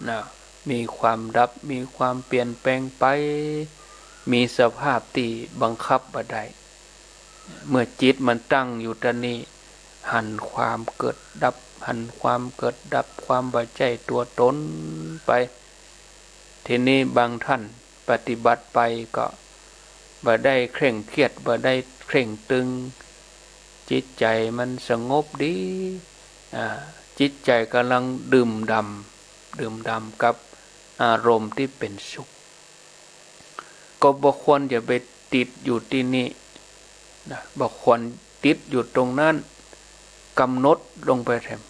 นะ มีความดับ มีความเปลี่ยนแปลงไป มีสภาพตี้บังคับบ่ได้ เมื่อจิตมันตั้งอยู่ตรงนี้ หันความเกิดดับ หันความเกิดดับ ความบ่ใจ้ตั๋วต๋นไป ทีนี้บางท่านปฏิบัติไปก็บ่ได้เคร่งเครียด บ่ได้เคร่งตึง จิตใจ๋มันสงบดี อ่า จิตใจ๋ก่ำลังดื่มด่ำ ดื่มด่ำกับอารมณ์ตี้เป๋นสุข ก็บ่ควรจะไปติดอยู่ตี้นี่นะ บ่ควรติดอยู่ตรงนั้น ก๋ำหนดลงไปแถม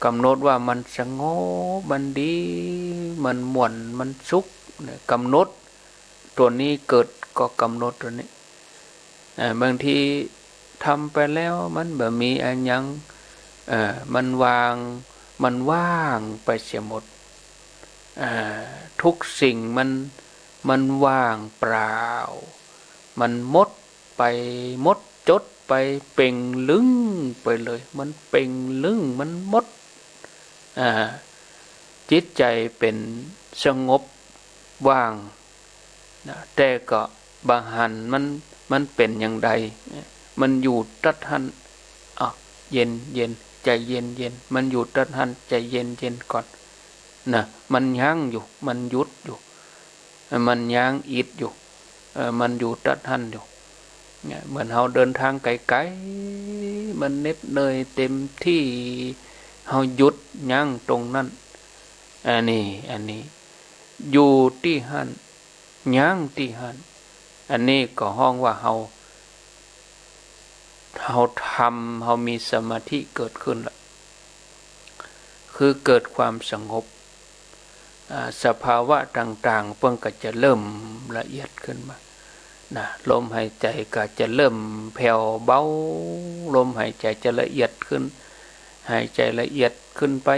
ก๋ำหนดว่ามันสงบ มันดี มันม่วน มันสุข เนี่ย ก๋ำหนด ตั๋วนี้เกิดก็ก๋ำหนดตั๋วนี้ อ่า บางทีทำไปแล้วมันบ่มีอะหยัง เอ่อ มันวาง มันว่างไปเสียหมด อ่า ทุกสิ่งมัน มันว่างเปล่า มันหมดไป หมดจดไป เป่งลึ้งไปเลย มันเป่งลึ้ง มันหมด อ่า จิตใจ๋เป๋นสงบว่าง นะ แต่ก็บ่หันมัน มันเป๋นอย่างใด มันอยู่ตั๊ดหั้น อ่ะ เย็นเย็น ใจ๋เย็นเย็น มันอยู่ตั๊ดหั้น ใจ๋เย็นเย็นก่อน นะ มันยั้งอยู่ มันหยุดอยู่ มันยั้งอิดอยู่ เอ่อ มันอยู่ตั๊ดหั้นอยู่ เนี่ย เหมือนเฮาเดินทางไก๋ๆ มันเหน็ดเหนื่อยเต็มตี้ เฮาหยุดยั้งตรงนั้น อันนี้ อันนี้ อยู่ตี้หั้น ยั้งตี้หั้น อันนี้ก็ฮ้องว่าเฮา เฮาทำ เฮามีสมาธิเกิดขึ้นละ คือเกิดความสงบ อ่า สภาวะต่างๆ เปิ้นก็จะเริ่มละเอียดขึ้นมา นะ ลมหายใจ๋ก็จะเริ่มแผ่วเบา ลมหายใจ๋จะละเอียดขึ้น หายใจ๋ละเอียดขึ้นไป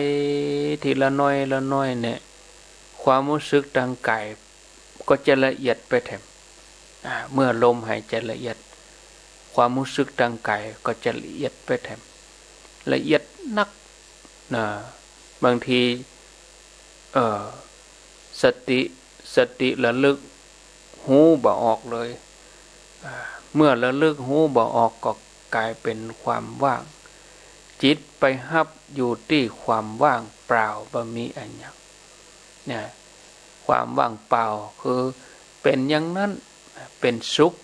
ทีละน้อยละน้อยเนี่ย ความฮู้สึกตางก๋ายก็จะละเอียดไปแถม อ่า เมื่อลมหายใจ๋ละเอียด ความฮู้สึกตางก๋ายก็จะละเอียดไปแถม ละเอียดนัก นะ บางที เอ่อ สติ สติระลึกฮู้บ่ออกเลย อ่า เมื่อระลึกฮู้บ่ออกก็ก๋ายเป๋นความว่าง จิตไปฮับอยู่ตี้ความว่างเปล่า บ่มีอะหยัง เนี่ย ความว่างเปล่าคือเป๋นอย่างนั้น เป๋นสุข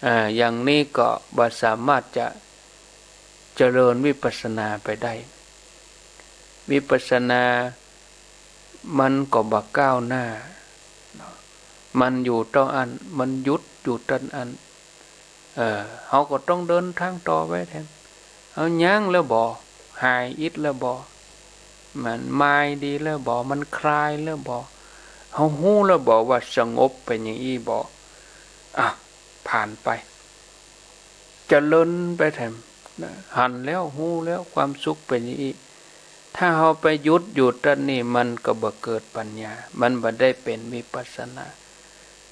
อ่า อย่างนี้ก็บ่สามารถจะเจริญวิปัสสนาไปได้ วิปัสสนามันก็บ่ก้าวหน้า มันอยู่เต้าอั้น มันหยุดอยู่เต้าอั้น เออ เฮาก็ต้องเดินตางต่อไปแถม เฮายั้งแล้วบ่ หายอิดแล้วบ่ มันมายดีแล้วบ่ มันคลายแล้วบ่ เฮาฮู้แล้วบ่ว่าสงบเป๋นอย่างอี้บ่ อ่ะ ผ่านไป เจริญไปแถม นะ หันแล้ว ฮู้แล้ว ความสุขเป๋นอย่างอี้ ถ้าเฮาไปหยุดอยู่ตรงนี้ มันก็บ่เกิดปัญญา มันบ่ได้เป๋นวิปัสสนา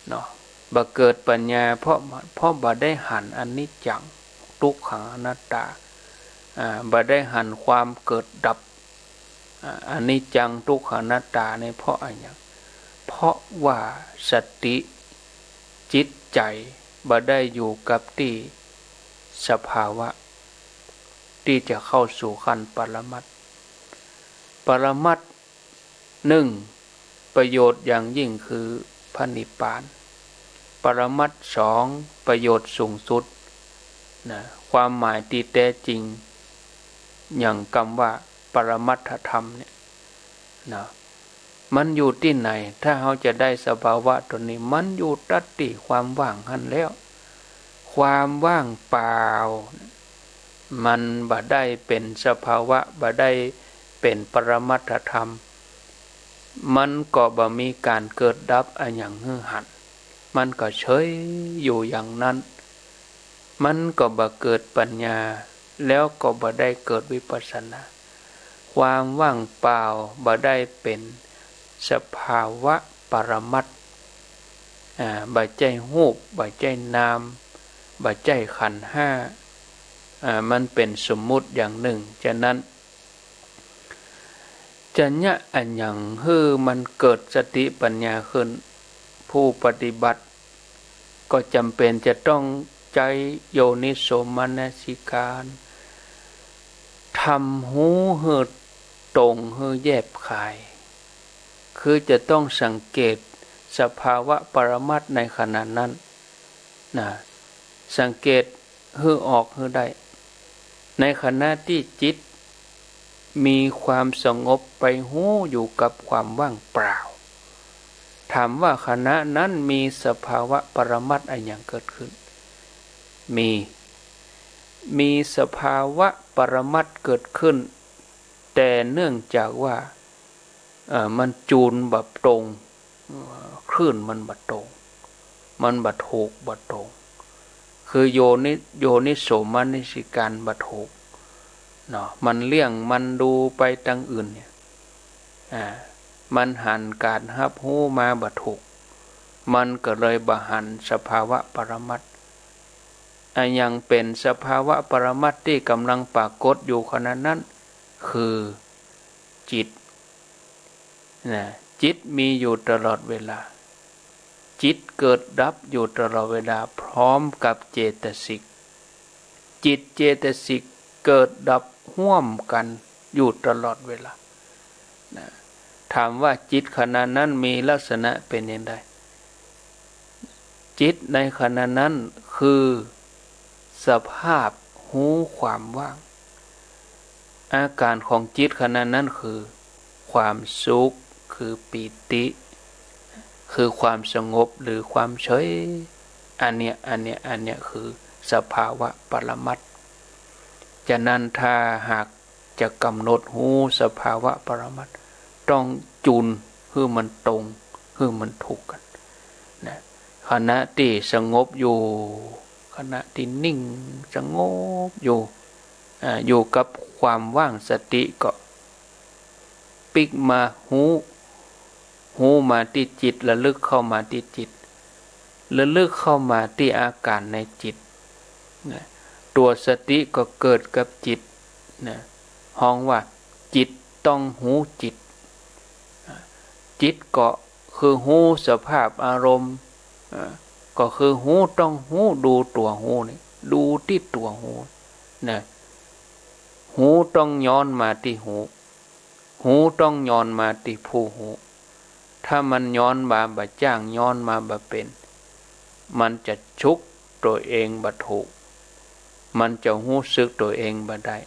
เนาะ บ่เกิดปัญญา เพราะ เพราะบ่ได้หันอนิจจัง ทุกขัง อนัตตา อ่า บ่ได้หันความเกิดดับ อ่า อนิจจัง ทุกขัง อนัตตานี่ เพราะอะหยัง เพราะว่าสติ จิตใจ๋ บ่ได้อยู่กับตี้สภาวะ ตี้จะเข้าสู่ขั้นปรมัตถ์ ปรมัตถ์ นึ่ง ประโยชน์อย่างยิ่งคือพระนิพพาน ปรมัตถ์ สอง ประโยชน์สูงสุด นะ ความหมายตี้แต๊จริง อย่างกำว่าปรมัตถธรรมเนี่ย นะ มันอยู่ตี้ไหน ถ้าเฮาจะได้สภาวะตนนี้ มันอยู่ตั๊ดตี้ความว่างหั้นแล้ว ความว่างเปล่า มันบ่ได้เป๋นสภาวะ บ่ได้เป๋นปรมัตถธรรม มันก็บ่มีก๋านเกิดดับอะหยังหื้อหัน มันก็เฉยอยู่อย่างนั้น มันก็บ่เกิดปัญญา แล้วก็บ่ได้เกิดวิปัสสนา ความว่างเปล่าบ่ได้เป๋นสภาวะปรมัตถ์ อ่า บ่ใจ้ฮูป บ่ใจ้นาม บ่ใจ้ขันธ์ห้า อ่า มันเป๋นสมมุติอย่างนึ่ง ฉะนั้น จะเยียะอะหยังหื้อมันเกิดสติปัญญาขึ้น ผู้ปฏิบัติก็จ๋ำเป๋นจะต้องใจ๊โยนิโสมนสิการ ทำฮู้หื้อตรงหื้อแยบคาย คือจะต้องสังเกตสภาวะปรมัตถ์ในขณะนั้น นะ สังเกตหื้อออกหื้อได้ ในขณะตี้จิตมีความสงบไปฮู้อยู่กับความว่างเปล่า ถามว่าขณะนั้นมีสภาวะปรมัตถ์อะหยังเกิดขึ้น มี มีสภาวะปรมัตถ์เกิดขึ้น แต่เนื่องจากว่า เอ่อ มันจูนบ่ตรง เอ่อ คลื่นมันบ่ตรง มันบ่ถูก บ่ตรง คือโยนิ โยนิโสมนสิการบ่ถูก เนาะ มันเลี่ยง มันดูไปตางอื่นเนี่ย อ่า มันหันก๋านฮับฮู้มาบ่ถูก มันก็เลยบ่หันสภาวะปรมัตถ์ อะหยังเป๋นสภาวะปรมัตถ์ตี้ก๋ำลังปรากฏอยู่ขณะนั้น คือจิต นะ จิตมีอยู่ตลอดเวลา จิตเกิดดับอยู่ตลอดเวลาพร้อมกับเจตสิก จิตเจตสิกเกิดดับฮ่วมกั๋นอยู่ตลอดเวลา นะ ถามว่าจิตขณะนั้นมีลักษณะเป๋นอย่างใด จิตในขณะนั้นคือสภาพฮู้ความว่าง อาก๋ารของจิตขณะนั้นคือความสุข คือปีติ คือความสงบหรือความเฉย อันเนี้ย อันเนี้ย อันเนี้ยคือสภาวะปรมัตถ์ ฉะนั้นถ้าหาก จะกำหนดฮู้สภาวะปรมัตถ์ ต้องจูนหื้อมันตรง หื้อมันถูกกั๋น นะ ขณะตี้สงบอยู่ ขณะตี้นิ่งสงบอยู่ อ่า อยู่กับความว่าง สติก็ปิ๊กมาฮู้ ฮู้มาตี้จิต ระลึกเข้ามาตี้จิต ระลึกเข้ามาตี้อาก๋ารในจิต นะ ตั๋วสติก็เกิดกับจิต นะ ฮ้องว่าจิตต้องฮู้จิต อ่า จิตก็คือฮู้สภาพอารมณ์ อ่า ก็คือฮู้ต้องฮู้ ดูตั๋วฮู้นี่ ดูตี้ตั๋วฮู้ นะ ฮู้ต้องย้อนมาตี้ฮู้ ฮู้ต้องย้อนมาตี้ผู้ฮู้ ถ้ามันย้อนมาบ่จ้าง ย้อนมาบ่เป๋น มันจะชุกตั๋วเองบ่ถูก มันจะฮู้สึกตั๋วเองบ่ได้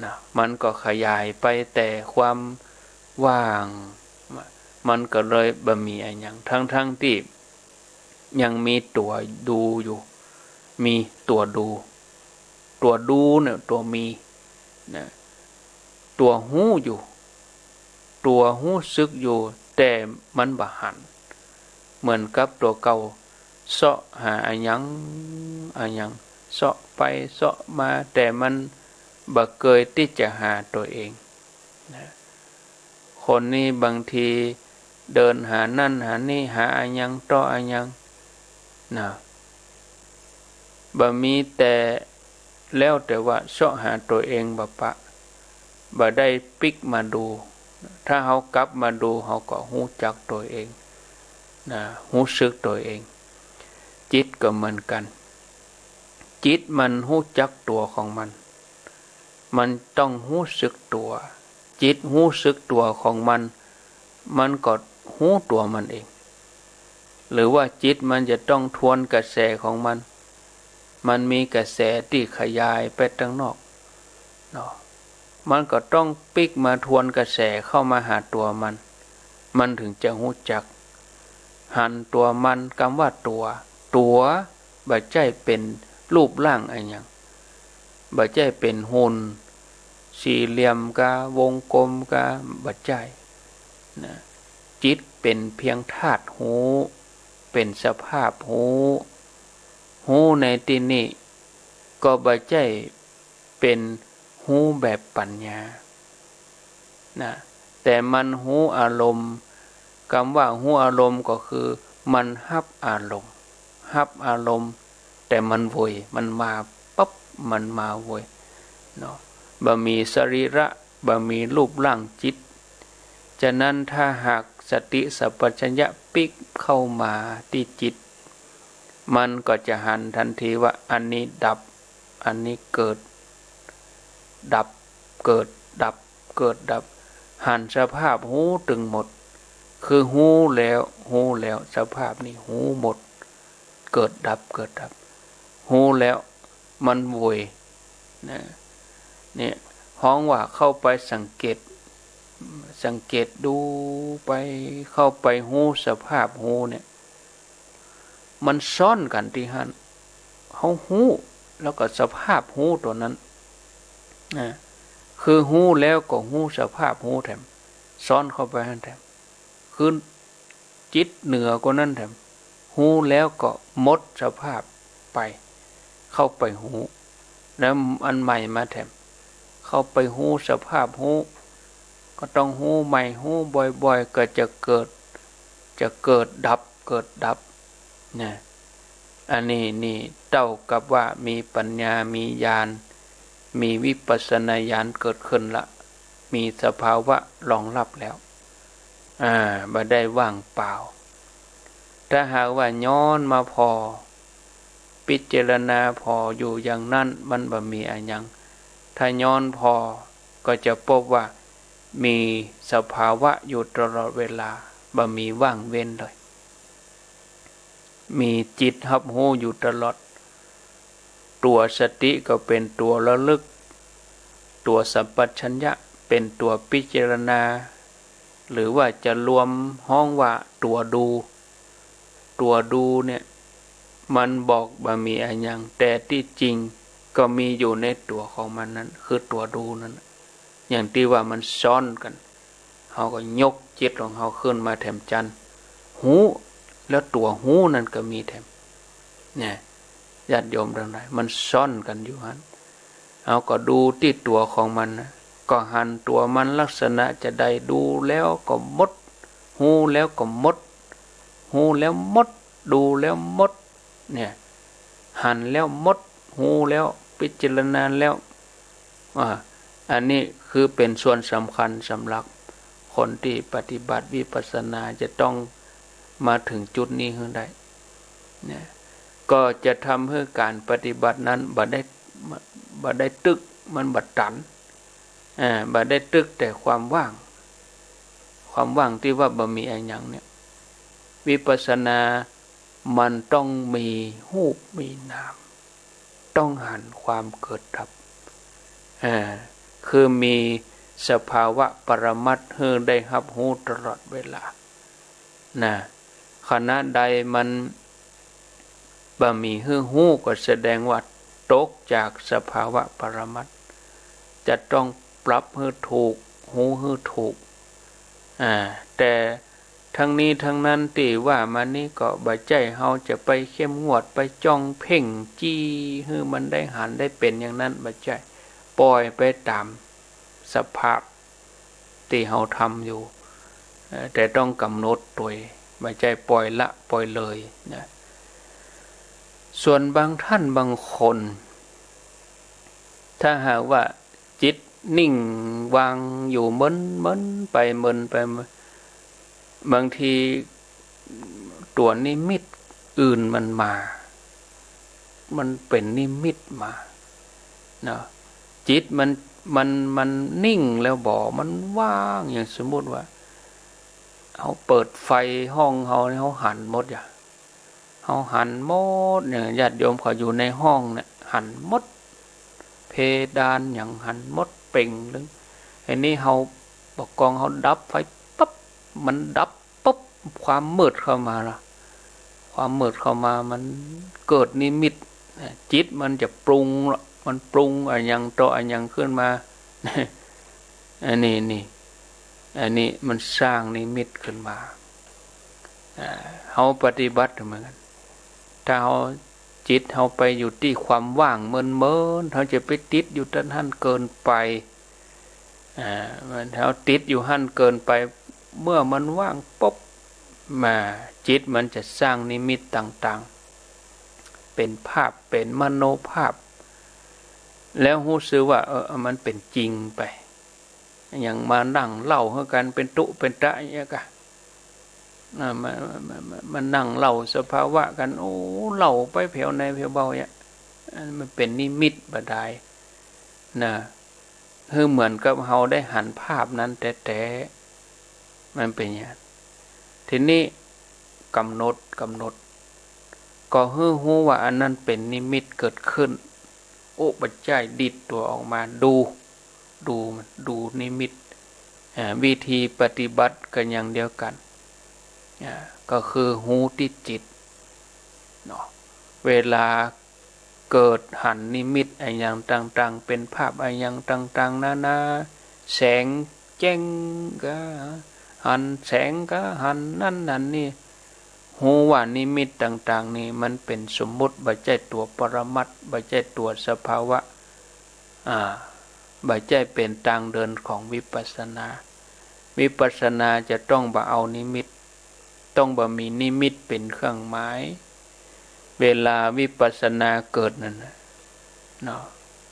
นะ มันก็ขยายไปแต่ความว่าง มันก็เลยบ่มีอะหยัง ทั้งๆ ตี้ยังมีตั๋วดูอยู่ มีตั๋วดู ตั๋วดูเนี่ยตั๋วมี นะ ตั๋วฮู้อยู่ ตั๋วฮู้สึกอยู่ แต่มันบ่หัน เหมือนกับตั๋วเก่า เซาะหาอะหยัง อะหยัง เซาะไปเซาะมา แต่มันบ่เกยตี้จะหาตั๋วเอง นะ คนนี้บางทีเดินหานั่นหานี่ หาอะหยังต่ออะหยัง นะ บ่มีแต่ แล้วแต่ว่าเซาะหาตั๋วเองบ่ปะ บ่ได้ปิ๊กมาดู ถ้าเฮากลับมาดู เฮาก็ฮู้จักตั๋วเอง นะ ฮู้สึกตั๋วเอง จิตก็เหมือนกั๋น จิตมันฮู้จักตั๋วของมัน มันต้องฮู้สึกตั๋ว จิตฮู้สึกตั๋วของมัน มันก็ฮู้ตั๋วมันเอง หรือว่าจิตมันจะต้องทวนกระแสของมัน มันมีกระแสตี้ขยายไปตังนอกเนาะ มันก็ต้องปิ๊กมาทวนกระแสเข้ามาหาตั๋วมัน มันถึงจะฮู้จัก หันตั๋วมัน กำว่าตั๋ว ตั๋วบ่ใจ้เป๋นรูปร่างอะหยัง บ่ใจ้เป๋นหุ่นสี่เหลี่ยมกา วงกลมกา บ่ใจ้นะ จิตเป๋นเพียงธาตุฮู้ เป๋นสภาพฮู้ ฮู้ในตี้นี้ก็บ่ใจ้เป๋นฮู้แบบปัญญานะ แต่มันฮู้อารมณ์ กำว่าฮู้อารมณ์ก็คือมันฮับอารมณ์ ฮับอารมณ์ แต่มันโวย มันมาปั๊บ มันมาโวยเนาะ บ่มีสรีระ บ่มีรูปร่างจิต ฉะนั้นถ้าหากสติสัมปชัญญะปิ๊กเข้ามาตี้จิต มันก็จะหันตันทีว่าอันนี้ดับ อันนี้เกิด ดับ เกิด ดับ เกิด ดับ หันสภาพฮู้ตึงหมด คือฮู้แล้ว ฮู้แล้ว สภาพนี้ฮู้หมด เกิดดับ เกิดดับ ฮู้แล้ว มันโวยนะ เนี่ย ฮ้องว่าเข้าไปสังเกต สังเกตดูไป เข้าไปฮู้สภาพฮู้เนี่ย มันซ้อนกั๋นตี้หั้น เฮาฮู้ แล้วก็สภาพฮู้ตั๋วนั้นนะ คือฮู้แล้วก็ฮู้สภาพฮู้แถม ซ้อนเข้าไปหั้นแถม คือจิตเหนือกว่านั้นแถม ฮู้แล้วก็หมดสภาพไป เข้าไปฮู้ แล้วอันใหม่มาแถม เข้าไปฮู้สภาพฮู้ ก็ต้องฮู้ใหม่ ฮู้บ่อยๆ ก็จะเกิด จะเกิดดับ เกิดดับนะ อันนี้นี่เต้ากับว่ามีปัญญา มีญาณ มีวิปัสสนาญาณเกิดขึ้นละ มีสภาวะรองรับแล้ว อ่า บ่ได้ว่างเปล่า ถ้าหากว่าย้อนมาผ่อ พิจารณาผ่ออยู่อย่างนั้น มันบ่มีอะหยัง ถ้าย้อนผ่อก็จะพบว่ามีสภาวะอยู่ตลอดเวลา บ่มีว่างเว้นเลย มีจิตฮับฮู้อยู่ตลอด ตั๋วสติก็เป๋นตั๋วระลึก ตั๋วสัมปชัญญะเป๋นตั๋วพิจารณา หรือว่าจะรวมฮ้องว่าตั๋วดู ตั๋วดูเนี่ย มันบอกบ่มีอะหยัง แต่ตี้จริงก็มีอยู่ในตั๋วของมันนั้น คือตั๋วดูนั้น อย่างตี้ว่ามันซ้อนกั๋น เฮาก็ยกจิตของเฮาขึ้นมาแถมจั๊น ฮู้ แล้วตั๋วฮู้นั้นก็มีแถม เนี่ย ญาติโยมตังหลาย มันซ้อนกั๋นอยู่หั้น เฮาก็ดูตี้ตั๋วของมันนะ ก็หันตั๋วมันลักษณะจะใด ดูแล้วก็หมด ฮู้แล้วก็หมด ฮู้แล้วหมด ดูแล้วหมด เนี่ย หันแล้วหมด ฮู้แล้ว พิจารณาแล้ว อ่า อันนี้คือเป๋นส่วนสำคัญสำหรับคนตี้ปฏิบัติวิปัสสนา จะต้องมาถึงจุดนี้หื้อได้ เนี่ย ก็จะทำหื้อก๋านปฏิบัตินั้นบ่ได้ บ่ได้ตึก มันบ่ตัน อ่า บ่ได้ตึกแต่ความว่าง ความว่างตี้ว่าบ่มีอะหยังเนี่ย วิปัสสนามันต้องมีฮูปมีนาม ต้องหันความเกิดดับ อ่า คือมีสภาวะปรมัตถ์หื้อได้ฮับฮู้ตลอดเวลา นะ ขณะใดมันบ่มีหื้อฮู้ ก็แสดงว่าตกจากสภาวะปรมัตถ์ จะต้องปรับหื้อถูก ฮู้หื้อถูก อ่า แต่ทั้งนี้ทั้งนั้นตี้ว่ามานี้ก็บ่ใจ้เฮาจะไปเข้มงวด ไปจ้องเพ่งจี้หื้อมันได้หันได้เป๋นอย่างนั้น บ่ใจ้ ป่อยไปต๋ามสภาพ ตี้เฮาทำอยู่ เอ่อ แต่ต้องกำหนดตวย บ่ใจ้ป่อยละป่อยเลยนะ ส่วนบางท่านบางคน ถ้าหากว่าจิตนิ่งวางอยู่ เมินๆ ไปเมินไป บางทีตั๋วนิมิตอื่นมันมา มันเป๋นนิมิตมา เนาะ จิตมัน มัน มันนิ่งแล้วบ่ มันว่าง อย่างสมมุติว่า เฮาเปิดไฟห้องเฮานี่ เฮาหันหมดอะ เฮาหันหมด อย่างญาติโยมเขาอยู่ในห้องเนี่ย หันหมด เพดานหยังหันหมดเป่งเลย อันนี้เฮา ปกครองเฮาดับไฟปั๊บ มันดับปุ๊บ ความมืดเข้ามาละ ความมืดเข้ามา มันเกิดนิมิต จิตมันจะปรุงละ มันปรุงอะหยังต่ออะหยังขึ้นมา อันนี้นี่ อันนี้มันสร้างนิมิตขึ้นมา อ่า เฮาปฏิบัติเหมือนกั๋น ถ้าเฮา จิตเฮาไปอยู่ตี้ความว่างเมินๆ เฮาจะไปติดอยู่ตรงหั้นเกินไป อ่า มัน เฮาติดอยู่หั้นเกินไป เมื่อมันว่างปุ๊บ มา จิตมันจะสร้างนิมิตต่างๆ เป๋นภาพ เป๋นมโนภาพ แล้วฮู้สึกว่า เออ มันเป๋นจริงไป อย่างมานั่งเล่าหื้อกั๋นเป๋นตุ๊เป๋นตะอย่างเงี้ยกะ อ่า มา มา มา มานั่งเล่าสภาวะกั๋น โอ้ เล่าไปแผวในแผวเบาเนี่ย อันมันเป๋นนิมิตบ่ดายนะ คือเหมือนกับเฮาได้หันภาพนั้นแต๊ๆ มันเป๋นอย่างนั้น ทีนี้กำหนด กำหนด ก็หื้อฮู้ว่าอันนั้นเป๋นนิมิตเกิดขึ้น โอ้ บ่ใจ้ ดีดตั๋วออกมาดู ดูมัน ดูนิมิต อ่า วิธีปฏิบัติก็อย่างเดียวกั๋น อ่า ก็คือฮู้ตี้จิตเนาะ เวลาเกิดหันนิมิตอะหยังต่างๆ เป๋นภาพอะหยังต่างๆ นานา แสงแจ้งก็หัน แสงก็หัน นั่นหันนี่ ฮู้ว่านิมิตต่างๆ นี่มันเป๋นสมมุติ บ่ใจ้ตั๋วปรมัตถ์ บ่ใจ้ตั๋วสภาวะ อ่า บ่ใจ้เป๋นตางเดินของวิปัสสนา วิปัสสนาจะต้องบ่เอานิมิต ต้องบ่มีนิมิตเป๋นเครื่องหมาย เวลาวิปัสสนาเกิดนั่นน่ะ เนาะ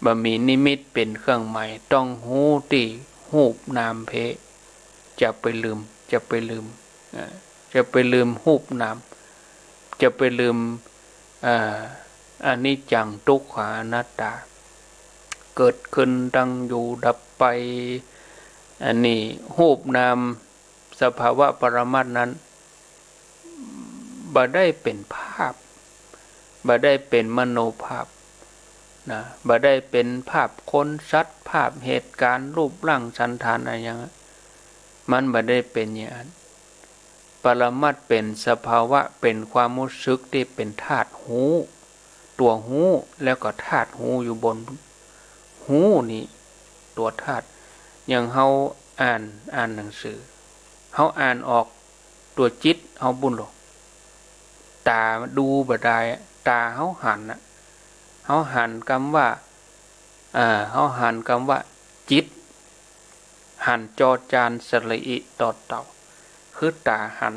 บ่มีนิมิตเป๋นเครื่องหมาย ต้องฮู้ตี้ฮูปนามเภ จะไปลืม จะไปลืม อ่า จะไปลืมฮูปนาม จะไปลืม อ่า อนิจจัง ทุกขัง อนัตตา เกิดขึ้น ตั้งอยู่ ดับไป อันนี้ฮูปนาม สภาวะปรมัตถ์นั้น บ่ได้เป๋นภาพ บ่ได้เป๋นมโนภาพนะ บ่ได้เป๋นภาพคนสัตว์ ภาพเหตุก๋ารณ์ รูปร่างสันฐานอะหยัง มันบ่ได้เป๋นอย่างนั้น ปรมัตถ์เป๋นสภาวะ เป๋นความฮู้สึกตี้เป๋นธาตุฮู้ ตั๋วฮู้ แล้วก็ธาตุฮู้อยู่บนฮู้นี่ ตั๋วธาตุ อย่างเฮาอ่าน อ่านหนังสือ เฮาอ่านออกตั๋วจิตเฮาปู้นลอ ต๋าดูบ่ดาย ต๋าเฮาหันน่ะ เฮาหันกำว่า อ่า เฮาหันกำว่าจิต หันจอจานสระอิตอเต่า คือต๋าหัน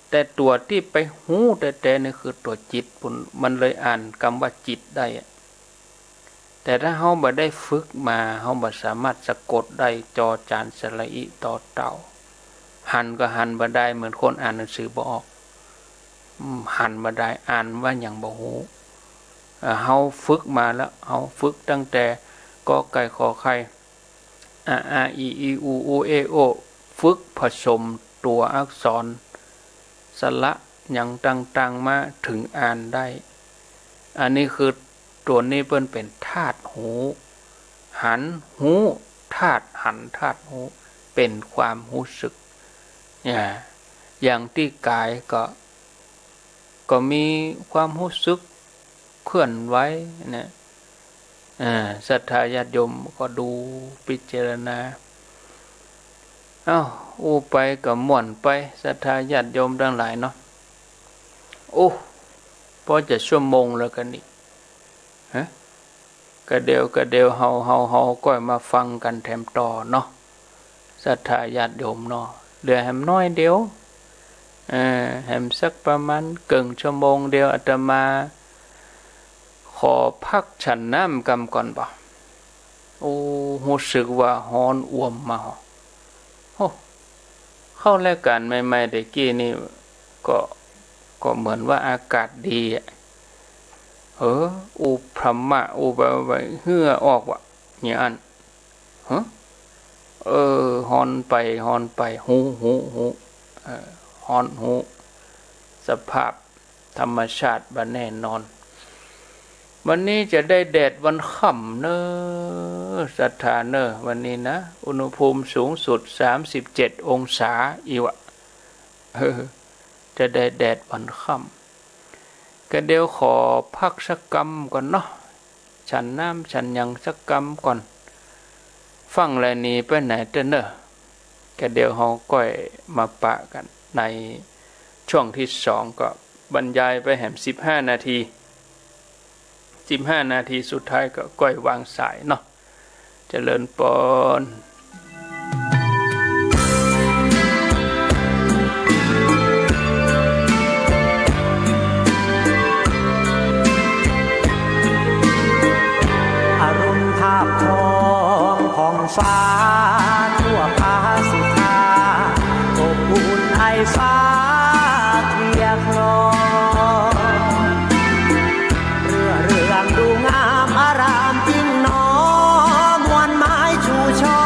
แต่ตั๋วตี้ไปฮู้แต๊ๆ นี่คือตั๋วจิตปู้น มันเลยอ่านกำว่าจิตได้อะ แต่ถ้าเฮาบ่ได้ฝึกมา เฮาบ่สามารถสะกดได้ จอจานสระอิตอเต่า หันก็หันบ่ได้ เหมือนคนอ่านหนังสือบ่ออก อืม หันบ่ได้ อ่านว่าหยังบ่ฮู้ เอ่อ เฮาฝึกมาแล้ว เฮาฝึกตั้งแต่ กอไก่ ขอไข่ อะ อา อี อี อู อู เอ โอ ฝึกผสมตั๋วอักษร สระหยังต่างๆ มาเถิงอ่านได้ อันนี้คือตั๋วนี้เปิ้นเป๋นธาตุฮู้ หันฮู้ ธาตุหัน ธาตุฮู้ เป๋นความฮู้สึก อ่า อย่างตี้ก๋ายก็ ก็มีความฮู้สึกเคลื่อนไหวนะ อ่า ศรัทธาญาติโยมก็ดูพิจารณา เอ้า อู้ไปก็ม่วนไป ศรัทธาญาติโยมตังหลายเนาะ โอ้ ปอจะชั่วโมงแล้วกั๋นนี่ ฮะ กะเดี๋ยว กะเดี๋ยวเฮา เฮา เฮาก้อยมาฟังกั๋นแถมต่อเนาะ ศรัทธาญาติโยมเนาะ เหลือแหมน้อยเดียว เอ่อ แหมสักประมาณเกิ่งชั่วโมงเดียว อาตมาขอพักฉันน้ำกำก่อนบ่ โอ้ ฮู้สึกว่าฮ้อนอ่วมมา โอ้ เข้ารายก๋านใหม่ๆ ตะกี้นี่ก็ ก็เหมือนว่าอากาศดีอะ เออ อู้พร่ำมา อู้ไป ไป เหื่อออกว่ะ อย่างอั้น ฮะ เออ ฮ้อนไป ฮ้อนไป ฮู้ ฮู้ ฮู้ เออ ฮ้อนฮู้ สภาพธรรมชาติบ่แน่นอน วันนี้จะได้แดดวันค่ำเน่อ ศรัทธาเน่อ วันนี้นะ อุณหภูมิสูงสุด สามสิบเจ็ด องศา อิวะ เออ จะได้แดดวันค่ำ ก็เดี๋ยวขอพักสักกำก่อนเนาะ ฉันน้ำฉันหยังสักกำก่อน ฟั่งแลหนีไปไหนเต๊อะเน่อ ก็เดี๋ยวเฮาก้อยมาปะกั๋นในช่วงที่สอง ก็บรรยายไปแหมสิบห้านาที สิบห้านาทีสุดท้ายก็ก้อยวางสายเนาะ เจริญปอน อรุณทาบทองผ่องฟ้าทั่วผาสุธา อบอุ่นไอฟ้าเคลียคลอ เรื่อเรืองดูงามอารามจริงหนอ ม่วนไม้ชู่ช่อ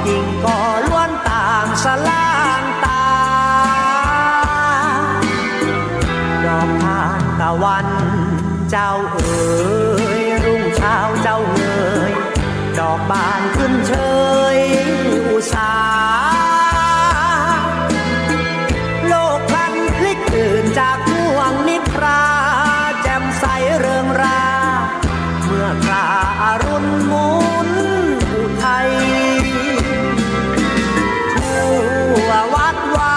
กิ่งก็ล้วนต่างสะล่างตา ดอกทานตะวันเจ้าเอ๋ย รุ่งเช้าเจ้าเงย ดอกบานขึ้นเชยอุสา โลกพลันพลิกตื่นจากง่วงนิทรา แจ่มใสเริงรา เมื่อคราอรุณหมุนอุทัย ทั่ววัดวา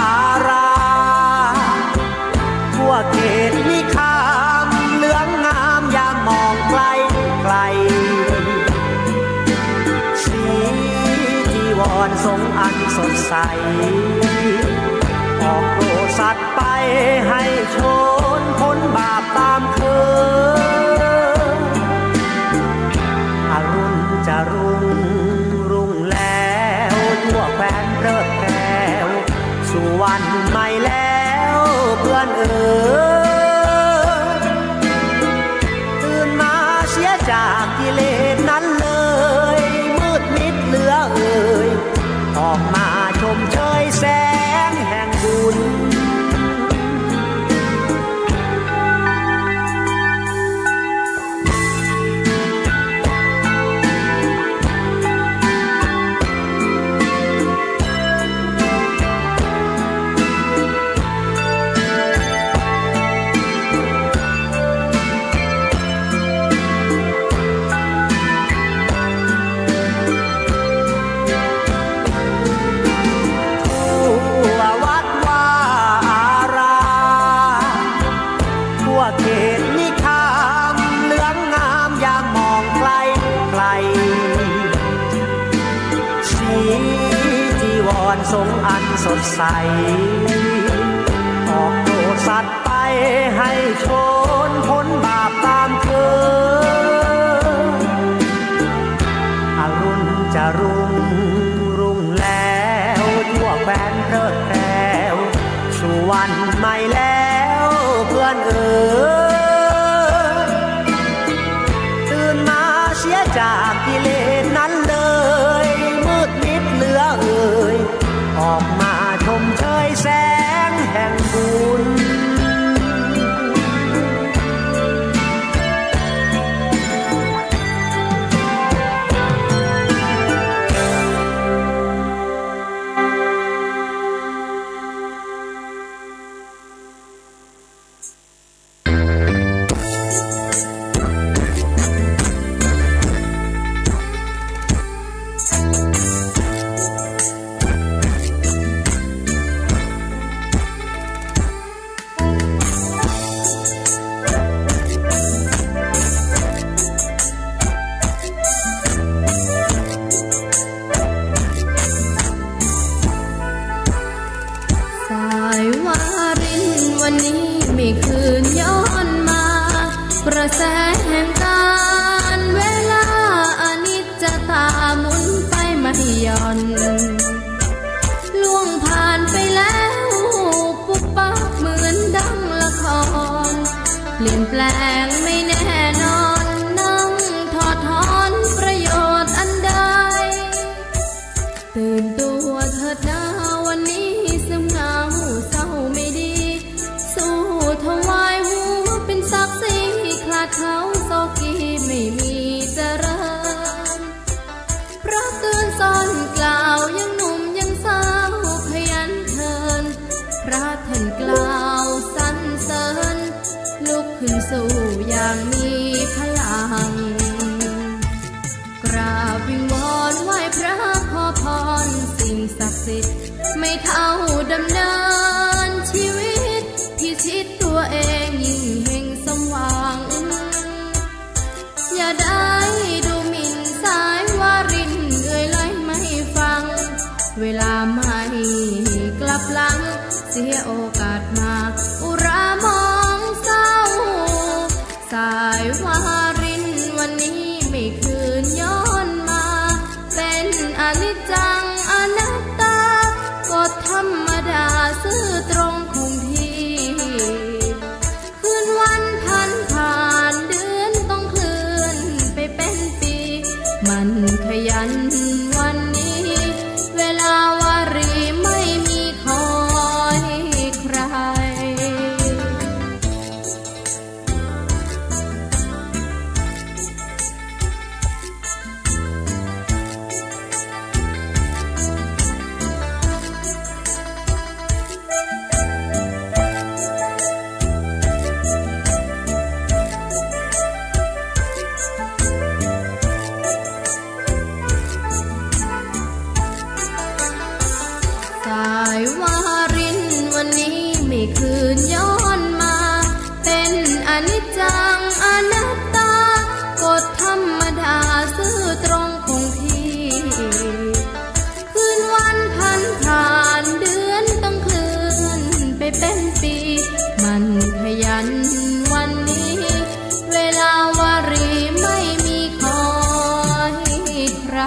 อาราม ทั่วเขตนิคาม เหลืองงามยามมองไกลไกล สีจีวรทรงอันสดใส ออกโปรดสัตว์ไปให้โชนพ้นบาปตามเคย อรุณจรุงรุ่งแล้ว ทั่วแคว้นเพลิดเพลว สู่วันใหม่แล้วเพื่อนเอ๋ย ตื่นมาเสียจากกิเลสนั้นเลย มืดมิดเหลือเอ่ย ออกมาชมเชยแสงแห่งบุญ ทั่ววัดวาอาราม ทั่วเขตนิคาม เหลืองงามยามมองไกลไกล สีจีวรทรงอันสดใส ออกโปรดสัตว์ไปให้โชนพ้นบาปตามเคย อรุณจรุงรุ่งแล้ว ทั่วแคว้นเพลิดเพลว สู่วันใหม่แล้วเพื่อนเอ๋ย ตื่นมาเสียจากกิเลสนั้นเลย มืดมิดเหลือเอ่ย ออกมาชมเชยแสงแห่งบุญ สู้อย่างมีพลัง กราบวิงวอนไหว้พระขอพรสิ่งศักดิ์สิทธิ์ ไม่เฒ่าดำเนินชีวิต พิชิตตัวเองยิ่งเฮงสมหวัง อย่าได้ดูหมิ่นสายวารินเอ่ยไล่ไม่ฟัง เวลาไม่กลับหลัง เสียโอกาสมาอุรามองเศร้า สายวารินวันนี้ไม่คืนย้อนมา เป็นอนิจจังอนัตตา กฎธรรมดาซื่อตรงคงที่ คืนวันพันผ่าน เดือนต้องเคลื่อนไปเป็นปี มันขยันวันนี้ เวลาวารีไม่มีคอยใคร สายวารินวันนี้ไม่คืนย้อนมา เป็นอนิจจังอนัตตา กฎธรรมดาซื่อตรงคงที่ คืนวันพันผ่าน เดือนต้องเคลื่อนไปเป็นปี มันขยันวันนี้ เวลาวารีไม่มีคอยใคร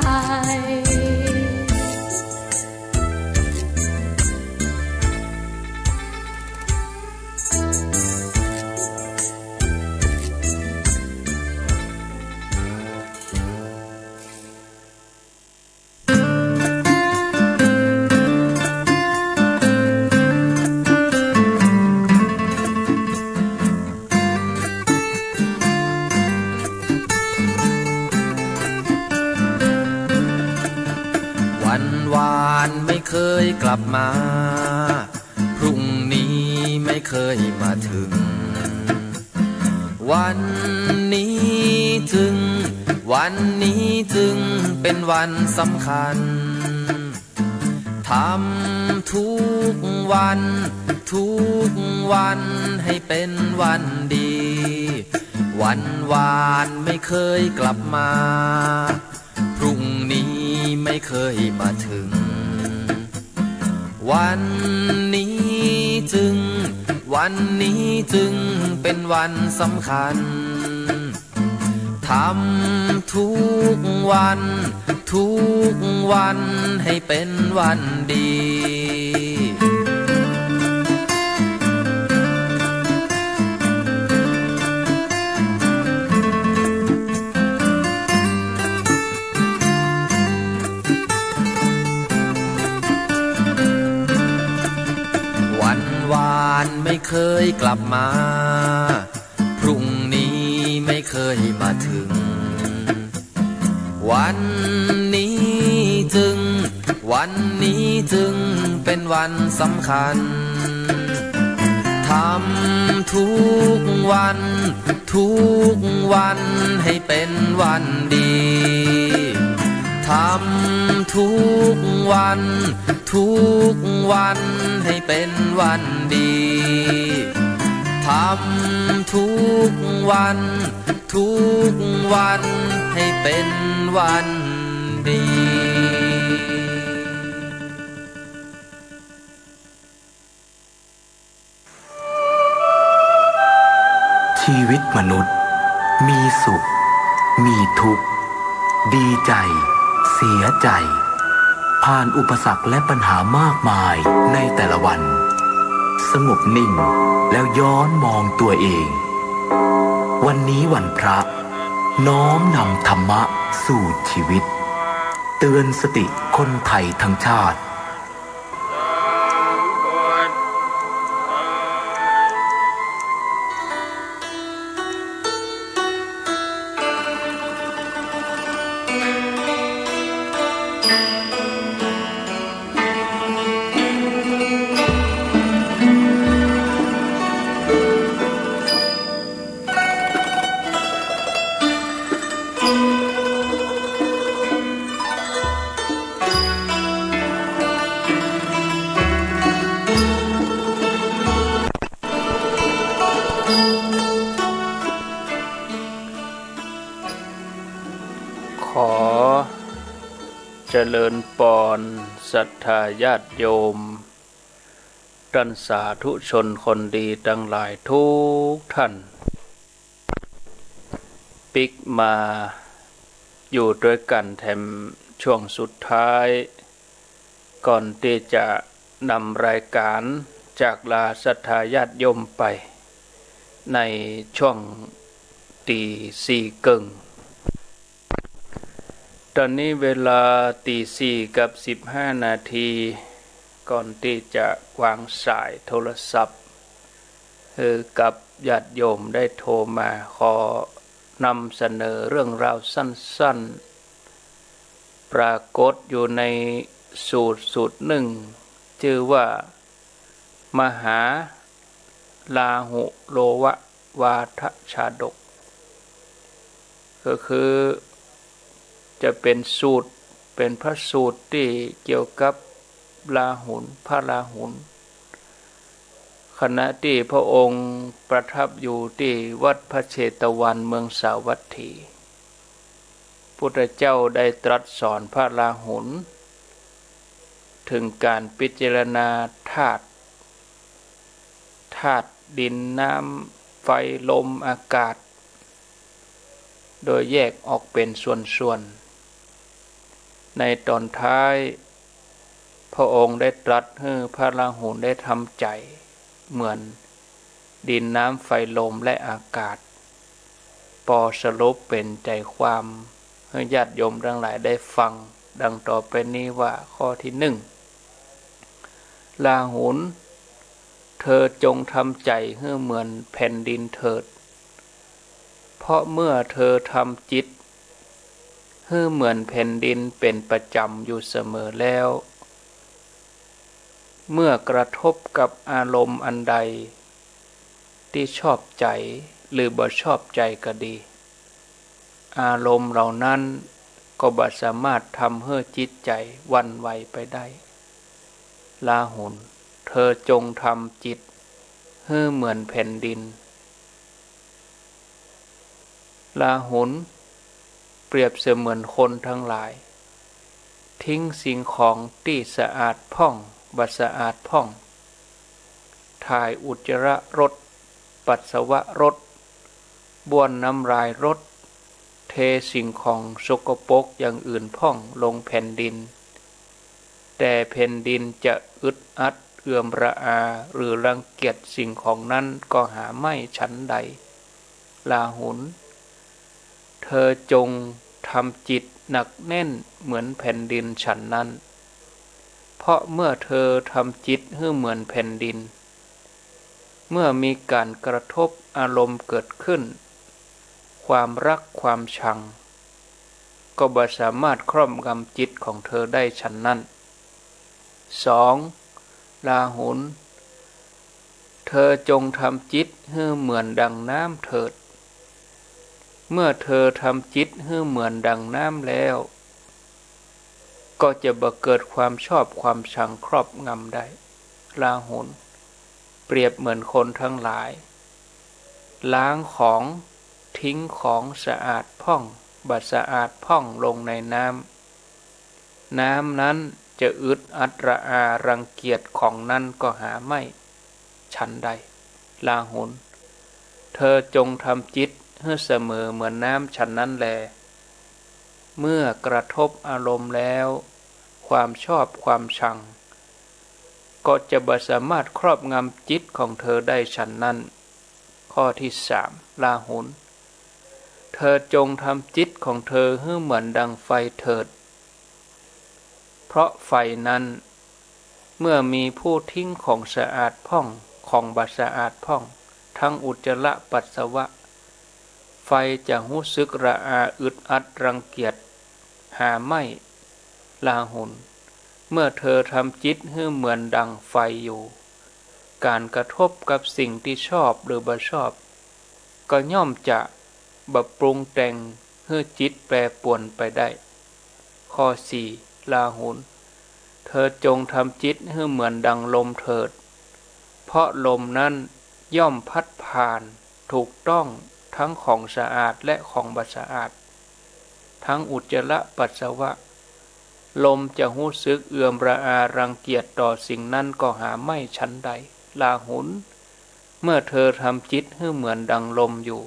วันวานไม่เคยกลับมา พรุ่งนี้ไม่เคยมาถึง วันนี้จึง วันนี้จึงเป็นวันสำคัญ ทำทุกวัน ทุกวันให้เป็นวันดี วันวานไม่เคยกลับมา พรุ่งนี้ไม่เคยมาถึง วันนี้จึง วันนี้จึงเป็นวันสำคัญ ทำทุกวัน ทุกวันให้เป็นวันดี วันวานไม่เคยกลับมา พรุ่งนี้ไม่เคยมาถึง วันนี้จึง วันนี้จึงเป็นวันสำคัญ ทำทุกวัน ทุกวันให้เป็นวันดี ทำทุกวัน ทุกวันให้เป็นวันดี ทำทุกวัน ทุกวันให้เป็นวันดี ชีวิตมนุษย์มีสุข มีทุกข์ ดีใจ เสียใจ ผ่านอุปสรรคและปัญหามากมายในแต่ละวัน สงบนิ่งแล้วย้อนมองตัวเอง วันนี้วันพระ น้อมนำธรรมะสู่ชีวิต เตือนสติคนไทยทั้งชาติ ขอเจริญปอนศรัทธาญาติโยม ต้านสาธุชนคนดีตังหลายทุกท่าน ปิ๊กมาอยู่ตวยกั๋นแถมช่วงสุดท้าย ก่อนตี้จะนำรายก๋านจากลาศรัทธาญาติโยมไป ในช่วงตี๋สี่เกิ่ง ต๋อนนี้เวลาตี๋สี่กับสิบห้านาที ก่อนตี้จะวางสายโทรศัพท์ หื้อกับญาติโยมได้โทรมา ขอนำเสนอเรื่องราวสั้นๆ ปรากฏอยู่ในสูตรสูตรนึ่ง จื้อว่า มหาลาหุโลววาทชาดก ก็คือจะเป๋นสูตร เป๋นพระสูตรตี้เกี่ยวกับลาหุล พระลาหุล ขณะตี้พระองค์ประทับอยู่ตี้วัดพระเชตวันเมืองสาวัตถี พุทธเจ้าได้ตรัสสอนพระลาหุล เถิงก๋านพิจารณาธาตุ ธาตุดินน้ำไฟลมอากาศ โดยแยกออกเป๋นส่วนๆ ในต๋อนท้าย พระองค์ได้ตรัสหื้อพระลาหุลได้ทำใจ๋เหมือน ดินน้ำไฟลมและอากาศ ปอสรุปเป๋นใจ๋ความหื้อญาติโยมตังหลายได้ฟัง ดังต่อไปนี้ว่า ข้อตี้นึ่ง ลาหุล เธอจงทำใจ๋หื้อเหมือนแผ่นดินเถิด เพราะเมื่อเธอทำจิตหื้อเหมือนแผ่นดินเป๋นประจ๋ำอยู่เสมอแล้ว เมื่อกระทบกับอารมณ์อันใดตี้ชอบใจ๋หรือบ่ชอบใจ๋ก็ดี อารมณ์เหล่านั้นก็บ่สามารถทำหื้อจิตใจ๋หวั่นไหวไปได้ ลาหุล เธอจงทำจิตหื้อเหมือนแผ่นดิน ลาหุล เปรียบเสมือนคนทั้งหลาย ทิ้งสิ่งของตี้สะอาดพ่อง บ่สะอาดพ่อง ถ่ายอุจจาระรด ปัสสาวะรด บ้วนน้ำลายรด เทสิ่งของสกปรกอย่างอื่นพ่องลงแผ่นดิน แต่แผ่นดินจะอึดอัดเอือมระอาหรือรังเกียจสิ่งของนั้นก็หาไม่ฉันใด ลาหุล เธอจงทำจิตหนักแน่นเหมือนแผ่นดินฉันนั้น เพราะเมื่อเธอทำจิตหื้อเหมือนแผ่นดิน เมื่อมีก๋านกระทบอารมณ์เกิดขึ้น ความรักความชัง ก็บ่สามารถครอบงำจิตของเธอได้ฉันนั้น สอง ลาหุล เธอจงทำจิตหื้อเหมือนดังน้ำเถิด เมื่อเธอทำจิตหื้อเหมือนดังน้ำแล้ว ก็จะบ่เกิดความชอบความชังครอบงำได้ ลาหุล เปรียบเหมือนคนทั้งหลาย ล้างของ ทิ้งของสะอาดพ่อง บ่สะอาดพ่องลงในน้ำ น้ำนั้นจะอึดอัดระอารังเกียจของนั้นก็หาไม่ ฉันใด ลาหุล เธอจงทำจิตหื้อเสมอเหมือนน้ำฉันนั้นแล เมื่อกระทบอารมณ์แล้ว ความชอบความชัง ก็จะบ่สามารถครอบงำจิตของเธอได้ฉันนั้น ข้อตี้สาม ลาหุล เธอจงทำจิตของเธอหื้อเหมือนดังไฟเถิด เพราะไฟนั้น เมื่อมีผู้ทิ้งของสะอาดพ่อง ของบ่สะอาดพ่อง ทั้งอุจจาระปัสสาวะ ไฟจะฮู้สึกระอาอึดอัดรังเกียจ หาไม่ ลาหุล เมื่อเธอทำจิตหื้อเหมือนดังไฟอยู่ ก๋านกระทบกับสิ่งตี้ชอบหรือบ่ชอบ ก็ย่อมจะบ่ปรุงแต่งหื้อจิตแปรปรวนไปได้ ข้อสี่ ลาหุล เธอจงทำจิตหื้อเหมือนดังลมเถิด เพราะลมนั้นย่อมพัดผ่านถูกต้องทั้งของสะอาดและของบ่สะอาด ทั้งอุจจาระปัสสาวะ ลมจะฮู้สึกเอือมระอารังเกียจต่อสิ่งนั้นก็หาไม่ฉันใด ราหุล เมื่อเธอทำจิตหื้อเหมือนดังลมอยู่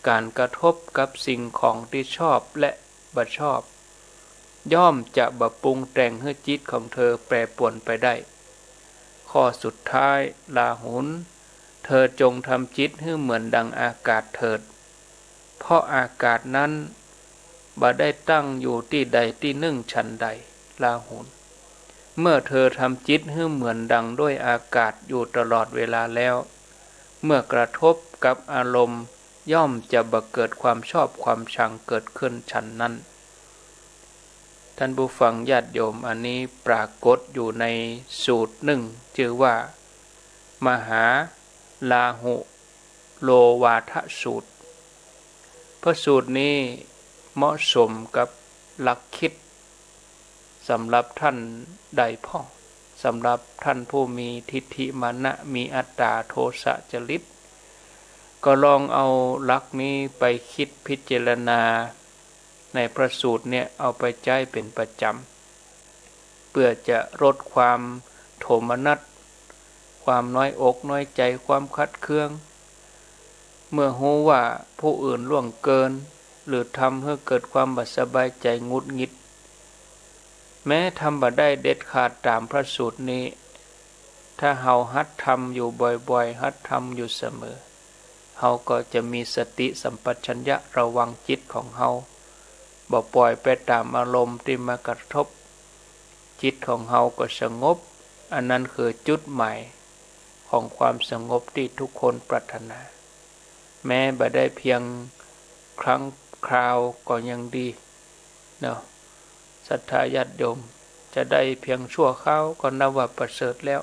ก๋านกระทบกับสิ่งของตี้ชอบและบ่ชอบ ย่อมจะบ่ปรุงแต่งหื้อจิตของเธอแปรปรวนไปได้ ข้อสุดท้าย ราหุล เธอจงทำจิตหื้อเหมือนดังอากาศเถิด เพราะอากาศนั้นบ่ได้ตั้งอยู่ตี้ใดตี้นึ่งฉันใด ราหุล เมื่อเธอทำจิตหื้อเหมือนดังด้วยอากาศอยู่ตลอดเวลาแล้ว เมื่อกระทบกับอารมณ์ ย่อมจะบ่เกิดความชอบความชังเกิดขึ้นฉันนั้น ท่านผู้ฟังญาติโยม อันนี้ปรากฏอยู่ในสูตรนึ่ง จื้อว่า มหาราหุโลวาทสูตร พระสูตรนี้เหมาะสมกับหลักคิด สำหรับท่านใดพ่อง สำหรับท่านผู้มีทิฏฐิมานะ มีอัตตา โทสะจริต ก็ลองเอาหลักนี้ไปคิดพิจารณาในพระสูตรเนี่ย เอาไปใจ๊เป๋นประจ๋ำ เปื้อจะลดความโทมนัส ความน้อยอกน้อยใจ๋ ความขัดเคือง เมื่อฮู้ว่าผู้อื่นล่วงเกิน หรือทำหื้อเกิดความบ่สบายใจ๋หงุดหงิด แม้ทำบ่ได้เด็ดขาดต๋ามพระสูตรนี้ ถ้าเฮาหัดทำอยู่บ่อยๆ หัดทำอยู่เสมอ เฮาก็จะมีสติสัมปชัญญะระวังจิตของเฮา บ่ปล่อยไปต๋ามอารมณ์ตี้มากระทบ จิตของเฮาก็สงบ อันนั้นคือจุดหมายของความสงบตี้ทุกคนปรารถนา แม้บ่ได้เพียงครั้งคราวก็ยังดีเนาะ ศรัทธาญาติโยม จะได้เพียงชั่วคราวก็นับว่าประเสริฐแล้ว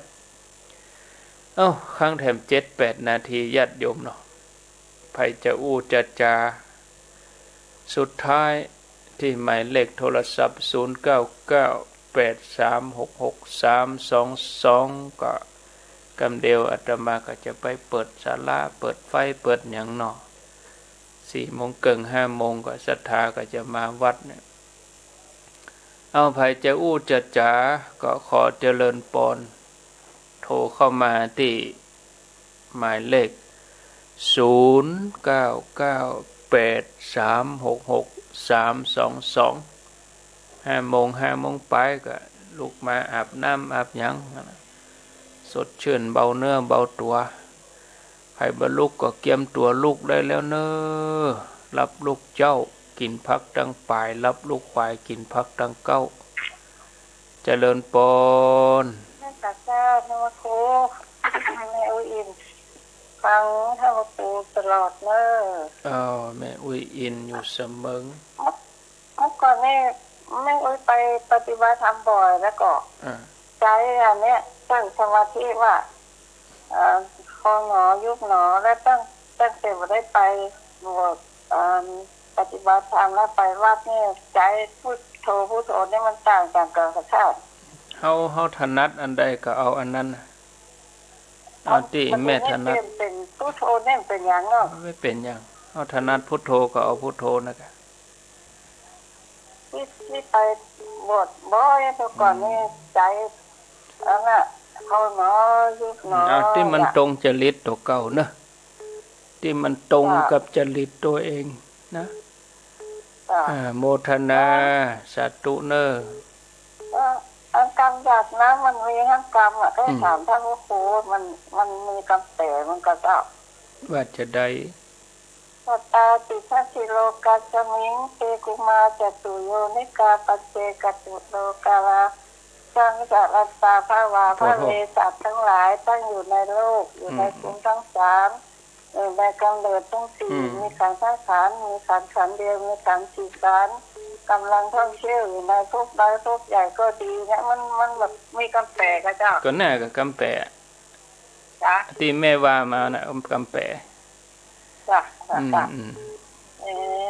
เอ้า ค้างแถมเจ็ดแปดนาที ญาติโยมเนาะ ใผจะอู้จะจ๋า สุดท้าย ตี้หมายเลขโทรศัพท์ ศูนย์เก้าเก้า แปดสามหกหก สามสองสอง ก็กำเดียวอาตมาก็จะไปเปิดศาลา เปิดไฟ เปิดหยังเนาะ สี่โมงเกิ่ง ห้าโมงก็ศรัทธาก็จะมาวัดเนี่ย เอ้า ใผจะอู้จะจ๋า ก็ขอเจริญปอน โทรเข้ามาตี้หมายเลข ศูนย์เก้าเก้า แปดสามหกหก สามสองสอง ห้าโมง ห้าโมงปลายก็ลุกมาอาบน้ำอาบหยัง สดชื่นเบาเนื้อเบาตั๋ว ใผบ่ลุกก็เกียมตั๋วลุกได้แล้วเน้อ ฮับลูกเจ๊า กิ๋นผักตังป๋าย ฮับลูกขวาย กิ๋นผักตังเก๊า เจริญปอน นมัสก๋าน นมัสก๋านครู แม่อุ๊ยอิน ฟังท่านพระครูตลอดเน้อ อ้าว แม่อุ๊ยอินอยู่เสมิง เมื่อก่อนนี่แม่อุ๊ยไปปฏิบัติธรรมบ่อย แล้วก็ อ่า ใจ๊อันเนี้ย ตั้งสมาธิว่า เอ่อ พองหนอ ยุบหนอ แล้วตั้ง ตั้งแต่บ่ได้ไปบวช เอ่อ ปฏิบัติธรรมแล้วไปวัดนี่ ใจ๊พุทโธ พุทโธนี่มันต่างกันกับพระธาตุ เฮา เฮาถนัดอันใดก็เอาอันนั้นน่ะ เอาตี้แม่ถนัด มันเป็น เป็นพุทโธนี่เป็นหยังเนาะ ไม่เป็นหยัง เฮาถนัดพุทโธก็เอาพุทโธนั่นแหละ ตี้ ตี้ไปบวชบ่อย เมื่อก่อนนี่ อืม ใจ๊อันน่ะ พองหนอ ยุบหนอ อืม เอาตี้มันตรงจริตตั๋วเก่าเนาะ ตี้มันตรง จ้ะ กับจริตตั๋วเองนะ จ้ะ อ่า โมทนา สาธุเน้อ เออ อันกำหยาดน้ำมันมีทั้งกำอะ ได้ อืม ถามท่านพระครู มัน มันมีกำแปลมันก็เจ้า ว่าจะใด สัตตา ติฏฐันติ โลกัสมิง เต กุมาร จตุโยนิกา ปัจเจกตุ โลการา สังสารัตตา ภะวา โอ้โห พระเวสสัตว์ทั้งหลาย ตั้งอยู่ในโลก อยู่ใน อืม ภูมิทั้งสาม อยู่ในกำเนิดทั้งสี่ อืม มีขันธ์ทั้งขันธ์ มีขันธ์ขันธ์เดียว มีขันธ์สี่ขันธ์ กำลังท่องเที่ยวอยู่ในภพน้อยภพใหญ่ก็ดีเนี่ย มัน มันแบบมีกำแปลอะเจ้า ก็น่าก็กำแปล จ้ะ ตี้แม่ว่ามาน่ะ กำแปล จ้ะ จ้ะ อืม จ้ะ อืม เออ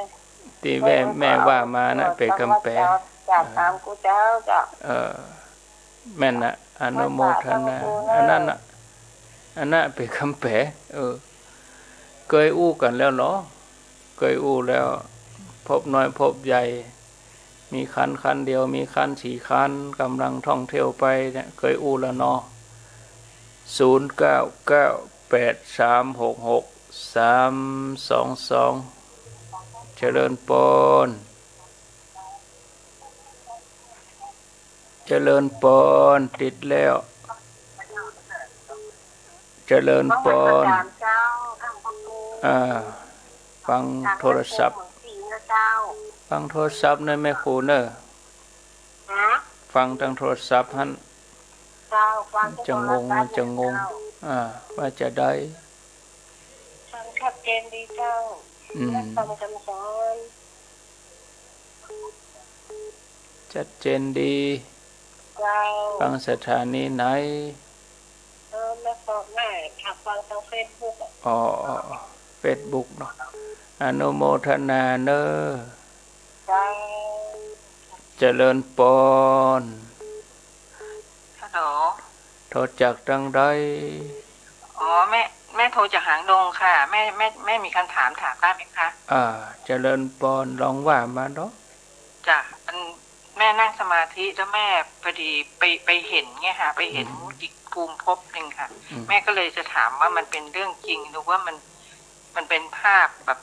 ตี้แม่ แม่ว่ามาน่ะ เป๋นกำแปล จ้ะ ถามกูเจ้า จ้ะ เออ แม่นน่ะ อนุโมทนา อันนั้นน่ะ อันนั้นเป๋นกำแปล เออ เกยอู้กั๋นแล้วเหรอ เกยอู้แล้ว ภพน้อยภพใหญ่ มีคันคันเดียว มีคันสี่คัน ก่ำลังท่องเที่ยวไปเนี่ย เกยอู้แล้วเนาะ ศูนย์เก้าเก้าแปดสามหกหกสามสองสอง เจริญปอน เจริญปอน ติดแล้ว เจริญปอน อ่า ฟังโทรศัพท์ ฟังโทรศัพท์เน่อแม่ครูเน่อ ฟังตางโทรศัพท์หั้น จะงง มันจะงง อ่า ว่าจะได้ ฟังชัดเจนดีเจ้า อืม ฟังคำสอน ชัดเจนดี เจ้า ฟังสถานีไหน เออ แม่ก็แม่ถ้าฟังตางเฟซบุ๊กอะ อ๋อ อ๋อ อ๋อ เฟซบุ๊กเนาะ อนุโมทนาเน่อ เจ้า เจริญปอน ฮัลโหล โทรจากตางใด อ๋อ แม่ แม่โทรจากหางดงค่ะ แม่ แม่ แม่มีคำถามถามได้ไหมคะ อ่า เจริญปอน ลองว่ามาเนาะ จ้ะ อัน แม่นั่งสมาธิแล้วแม่พอดีไป ไปเห็นไงคะ ไปเห็น อืม อีกภูมิภพหนึ่งค่ะ อืม แม่ก็เลยจะถามว่ามันเป็นเรื่องจริงหรือว่ามัน มันเป็นภาพแบบ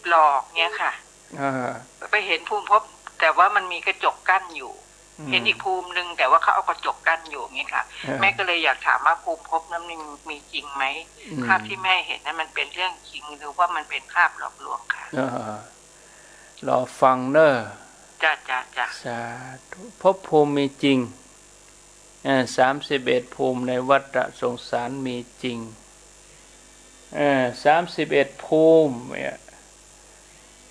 หลอกเงี้ยค่ะ อ่า ไปเห็นภูมิภพ แต่ว่ามันมีกระจกกั้นอยู่ อืม เห็นอีกภูมิหนึ่ง แต่ว่าเขาเอากระจกกั้นอยู่เงี้ยค่ะ อ่า แม่ก็เลยอยากถามว่าภูมิภพนั้นมันมีจริงไหม อืม ภาพที่แม่เห็นนั้นมันเป็นเรื่องจริงหรือว่ามันเป็นภาพหลอกลวงคะ อ่า รอฟังเน่อ จ้ะ จ้ะ จ้ะ สาธุ ภพภูมิมีจริง เอ่อ สามสิบเอ็ดภูมิในวัฏสงสารมีจริง เอ่อ สามสิบเอ็ดภูมิเนี่ย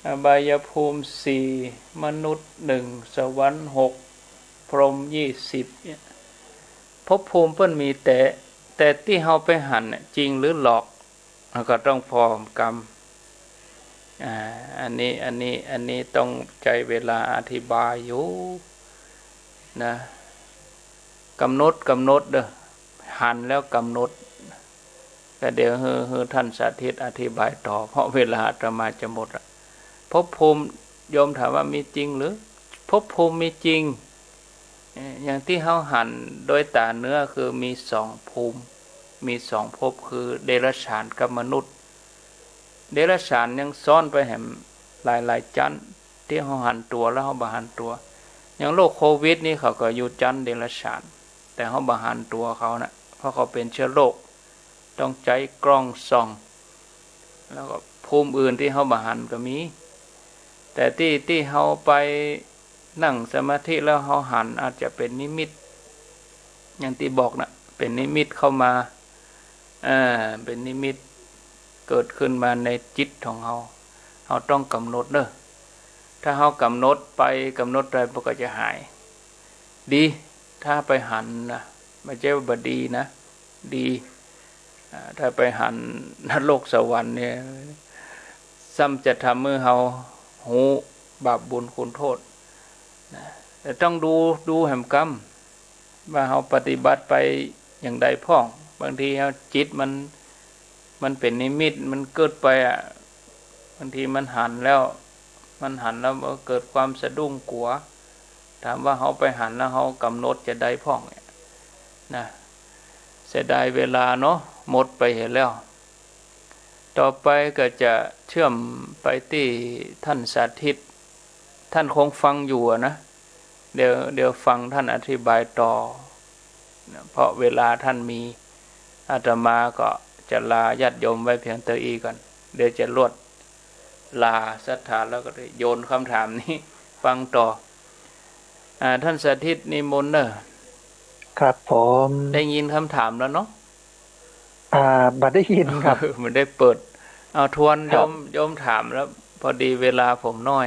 อบายภูมิสี่ มนุษย์หนึ่ง สวรรค์หก พรหมยี่สิบเนี่ย ภพภูมิเปิ้นมี แต่ แต่ตี้เฮาไปหันเนี่ย จริงหรือหลอก เฮาก็ต้องผ่อกำ อ่า อันนี้ อันนี้ อันนี้ต้องใจ๊เวลาอธิบายอยู่นะ กำหนด กำหนดเน่อ หันแล้วกำหนด ก็เดี๋ยวหื้อ หื้อท่านสาธิตอธิบายต่อ เพราะเวลาอาตมาจะหมดละ ภพภูมิ โยมถามว่ามีจริงหรือ ภพภูมิมีจริง เอ่อ อย่างตี้เฮาหันโดยต๋าเนื้อคือมีสองภูมิ มีสองภพ คือเดรัจฉานกับมนุษย์ เดรัจฉานยังซ้อนไปแหมหลายๆ จั๊น ตี้เฮาหันตั๋วแล้วเฮาบ่หันตั๋ว อย่างโรคโควิดนี่เขาก็อยู่จั๊นเดรัจฉาน แต่เฮาบ่หันตั๋วเขานะ เพราะเขาเป๋นเชื้อโรค ต้องใจ๊กล้องส่อง แล้วก็ภูมิอื่นตี้เฮาบ่หันก็มี แต่ตี้ ตี้เฮาไปนั่งสมาธิแล้วเฮาหัน อาจจะเป๋นนิมิต อย่างตี้บอกนะ เป๋นนิมิตเข้ามา เอ่อ เป๋นนิมิตเกิดขึ้นมาในจิตของเฮา เฮาต้องกำหนดเน่อ ถ้าเฮากำหนดไปกำหนดไปมันก็จะหาย ดี ถ้าไปหันนะ บ่ใจ้ว่าบ่ดีนะ ดี อ่า ถ้าไปหันนรกสวรรค์เนี่ย ซ้ำจะทำหื้อเฮาฮู้บาปบุญคุณโทษนะ แต่ต้องดู ดูแหมกำ ว่าเฮาปฏิบัติไปอย่างใดพ่อง บางทีเฮาจิตมัน มันเป๋นนิมิต มันเกิดไปอะ บางทีมันหันแล้ว มันหันแล้วมันเกิดความสะดุ้งกั๋ว ถามว่าเฮาไปหันแล้วเฮากำหนดจะใดพ่องเนี่ยนะ เสียดายเวลาเนาะ หมดไปเหียแล้ว ต่อไปก็จะเชื่อมไปตี้ท่านสาธิต ท่านคงฟังอยู่อะนะ เดี๋ยว เดี๋ยวฟังท่านอธิบายต่อนะ เพราะเวลาท่านมี อาตมาก็จะลาญาติโยมไว้เพียงเต้าอี้ก่อน เดี๋ยวจะลวดลาศรัทธาแล้วก็ได้โยนคำถามนี้ฟังต่อ อ่า ท่านสาธิตนิมนต์เน่อ ครับผม ได้ยินคำถามแล้วเนาะ อ่า บ่ได้ยินครับ เออ มันได้เปิด เอาทวน ครับ โยม โยมถามแล้ว พอดีเวลาผมน้อย